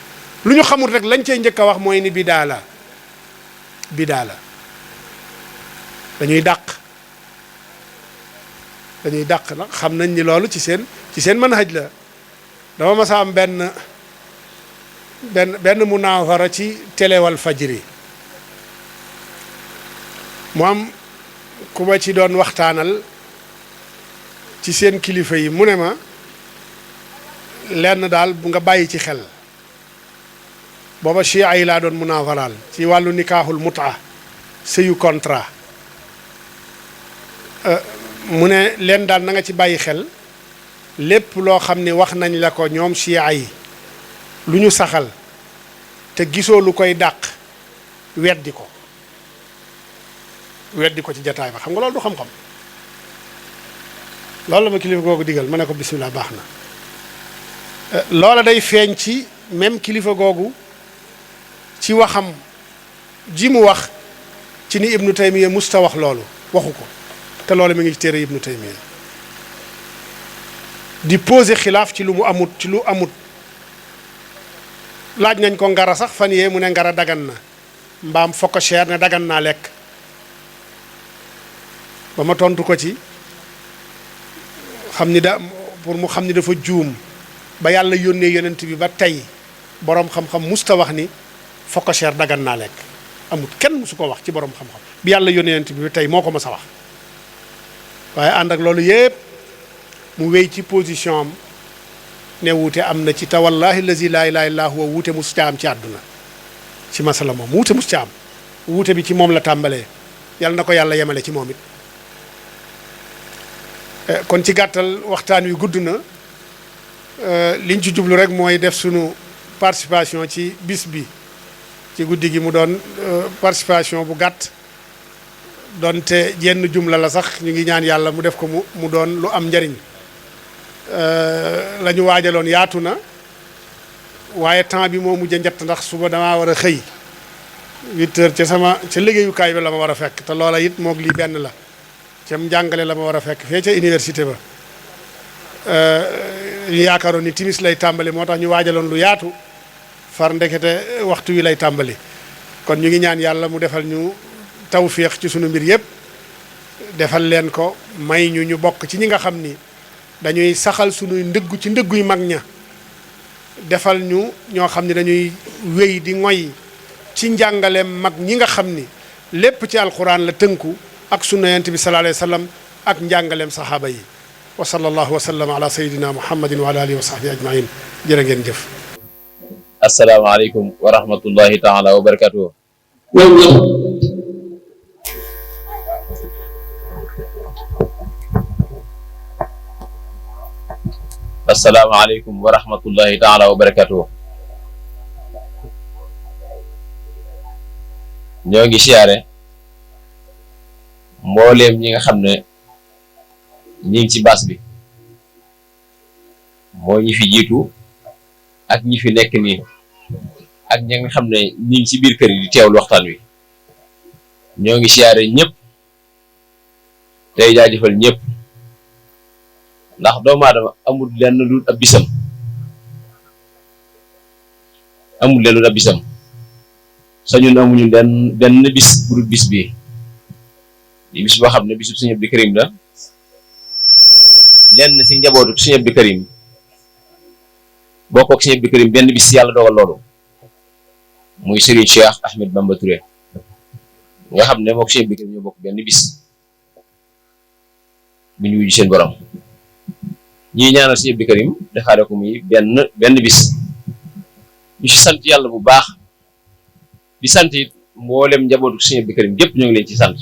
lu ñu xamut rek lañ cey njëkk a wax mooy ni bidaa la dañuy dàq nag xam nañ ni loolu ci seen manhaj la dama mas a am benn munaawara ci télé wal fajri mu am ku ma ci doon waxtaanal ci seen kilifa yi mu ne ma lenn daal bu nga bàyyi ci xel booba chia yi laa doon munaawaraal ci wàllu nikaaxul mutaa sëyu contrat mu ne leen daal na nga ci bàyyi xel lépp loo xam ne wax nañ la ko ñoom chia yi lu ñu saxal te gisoo lu koy dàq weddi ko ci jataay ba xam nga loolu du xam-xam loolu la ma kilifa googu digal ma ne ko bismillah baax na loola day feeñ ci même kilifa googu ci waxam ji mu wax ci ni Ibnu Taymiya musta wax loolu waxu ko te loolu mi ngi ci téere Ibnu Taymiya di poser xilaaf ci lu mu amut ci lu amut laaj nañ ko ngara sax fan yee mu ne ngara dagan na mbaam fokk cher ne dagan naa lekk ba ma tontu ko ci xam ni pour mu xam ni dafa juum ba yàlla yónnee yonent bi ba tey boroom xam-xam musta wax ni fokk cher dagan naa lekk amut kenn musu ko wax ci boroom xam-xam bi yàlla yónnee yonent bi ba tey moo ko mas a wax waaye ànd ak loolu yépp mu wéy ci position am ne wuute am na ci te wallahi lazi laa ilaaha illaa huwa wuute mus ca am ci àdduna ci masala moom wuute mus ca am wuute bi ci moom la tàmbalee yàlla na ko yàlla yemale ci moom it kon ci gàttal waxtaan wi gudd na liñ ci jublu rek mooy def sunu participation ci bis bi ci guddi gi mu doon participation bu gàtt doonte jenn jumla la sax ñu ngi ñaan yàlla mu def ko mu doon lu am njariñ la ñu waajaloon yaatu na waaye temps bi moo mujj a njett ndax suba damaa war a xëy 8 heures ca liggéeyukaay bi la ma war a fekk te loola it moog lii benn la ca njàngale la ma war a fekk fee ca université ba ñu yaakaaroon ni timis lay tàmbali moo tax ñu waajaloon lu yaatu far ndekete waxtu wi lay tàmbali kon ñu ngi ñaan yàlla mu defal ñu tawféex ci sunu mbir yépp defal leen ko may ñu bokk ci ñi nga xam ni dañuy saxal sunuy ndëggu ci ndëgguy mag ña defal ñu ñoo xam ni dañuy wéy di ngoy ci njàngaleem mag ñi nga xam ni lépp ci alquran la tënku ak sunna yonent bi sallallahu alayhi wa sallam ak njàngaleem saxaaba yi wa sallallahu wa sallam ala sayidina muhammadin wa ala alihi wa sahbihi ajmain jërë ngeen jëf asalaamaaleykum wa rahmatullahi taala wa barakatuh asalaamaaleykum wa rahmatullahi taala wa barakatuh ñoo ngi siyaare mbooleem ñi nga xam ne ñi ngi ci baas bi moo ñi fi jiitu ak ñi fi nekk nii ak ñi nga xam ne ñi ngi ci biir kër yi di teewlu waxtaan wi ñoo ngi siyaare ñëpp tey jaajëfal ñëpp ndax doomu aadama amul lenn lu ab bisam sañun amuñu benn bis bu dul bis bii di bis boo xam ne bisu Sëriñ Abdou Karim la lenn si njabootu Sëriñ Abdou Karim bokk ak Sëriñ Abdou Karim benn bis yàlla dogal loolu muy Serigne Cheikh Ahmed Bamba Touré nga xam ne mook Sëriñ Abdou Karim ñoo bokk benn bis bu ñu wuyu seen borom ñii ñaanal Sëriñ Abdou Karim defaale ko muy benn bis ñu si sant yàlla bu baax di sant it mboolem njabootu Sëriñ Abdou Karim yëpp ñoo ngi leen ci sant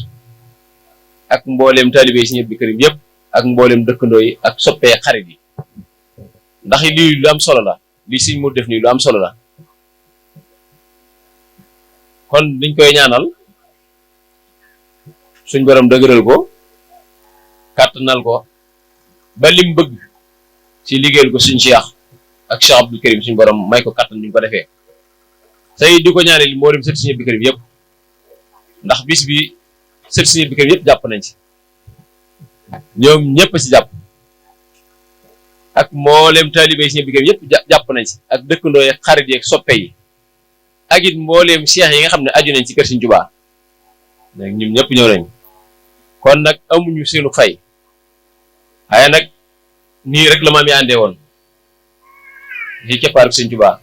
ak mboolem taalibe Sëriñ Abdou Karim yëpp ak mboolem dëkkandoo yi ak soppee xarit yi ndax lii lu am solo la lii Sëriñ mu def nii lu am solo la kon dañ koy ñaanal suñ borom dëgëral ko kàttanal ko ba lim bëgg ci liggéeyal ko suñ Cheikh ak Cheikh Abdou Karim suñ borom may ko kàttan ñu ko defee say di ko ñaanal moo dem sët Sëriñ Abdou Karim yëpp ndax bis bi sët Sëriñ Abdou Karim yëpp jàpp nañ ci ñoom ñëpp ci jàpp ak mboolem taalibe Sëriñ Abdou Karim yëpp jàpp nañ ci ak dëkkandoo yi xarit yi ak soppe yi ak it mboolem cheikh yi nga xam ne aju nañ ci kër Sëriñ Tuubaa ñoom ñëpp ñëw nañ kon nag amuñu seenu fay waaye nag nii rek la maam yi àndee woon ci keppaaru Sëriñ Tuubaa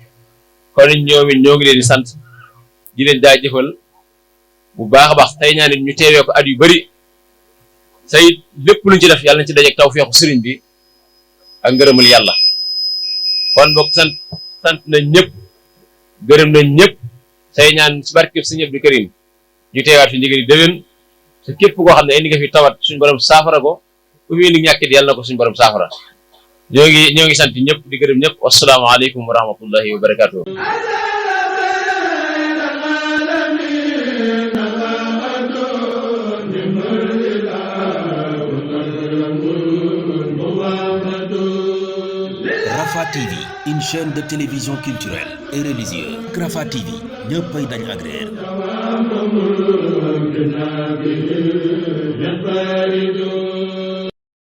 kon ñoom it ñoo ngi leen di sant di leen jaajëfal bu baax a baax tey ñaan it ñu teewee ko at yu bari say lépp luñ ci def yàlla nañ ci dajeek tawfeexu sëriñ bi ak ngërëmul yàlla kon bokk sant nañ ñëpp gërëm nañ ñëpp say ñaan ci barkeb Sëriñ Abdou Karim ñu teewaat fi ndigal déwén te képp koo xam ne indi nga fi tawat suñu borom saafara ko ku fi indi ñàkkit yàlla na ko suñu borom saafara ñoo ngi sant ñëpp di gërëm ñëpp wasalaamaaleykum wa rahmatullahi wa barakatuh Rafah TV, une chaîne de télévision culturelle et religieuse. Rafah TV ñëppay dañ agréer ممكن به ينفرد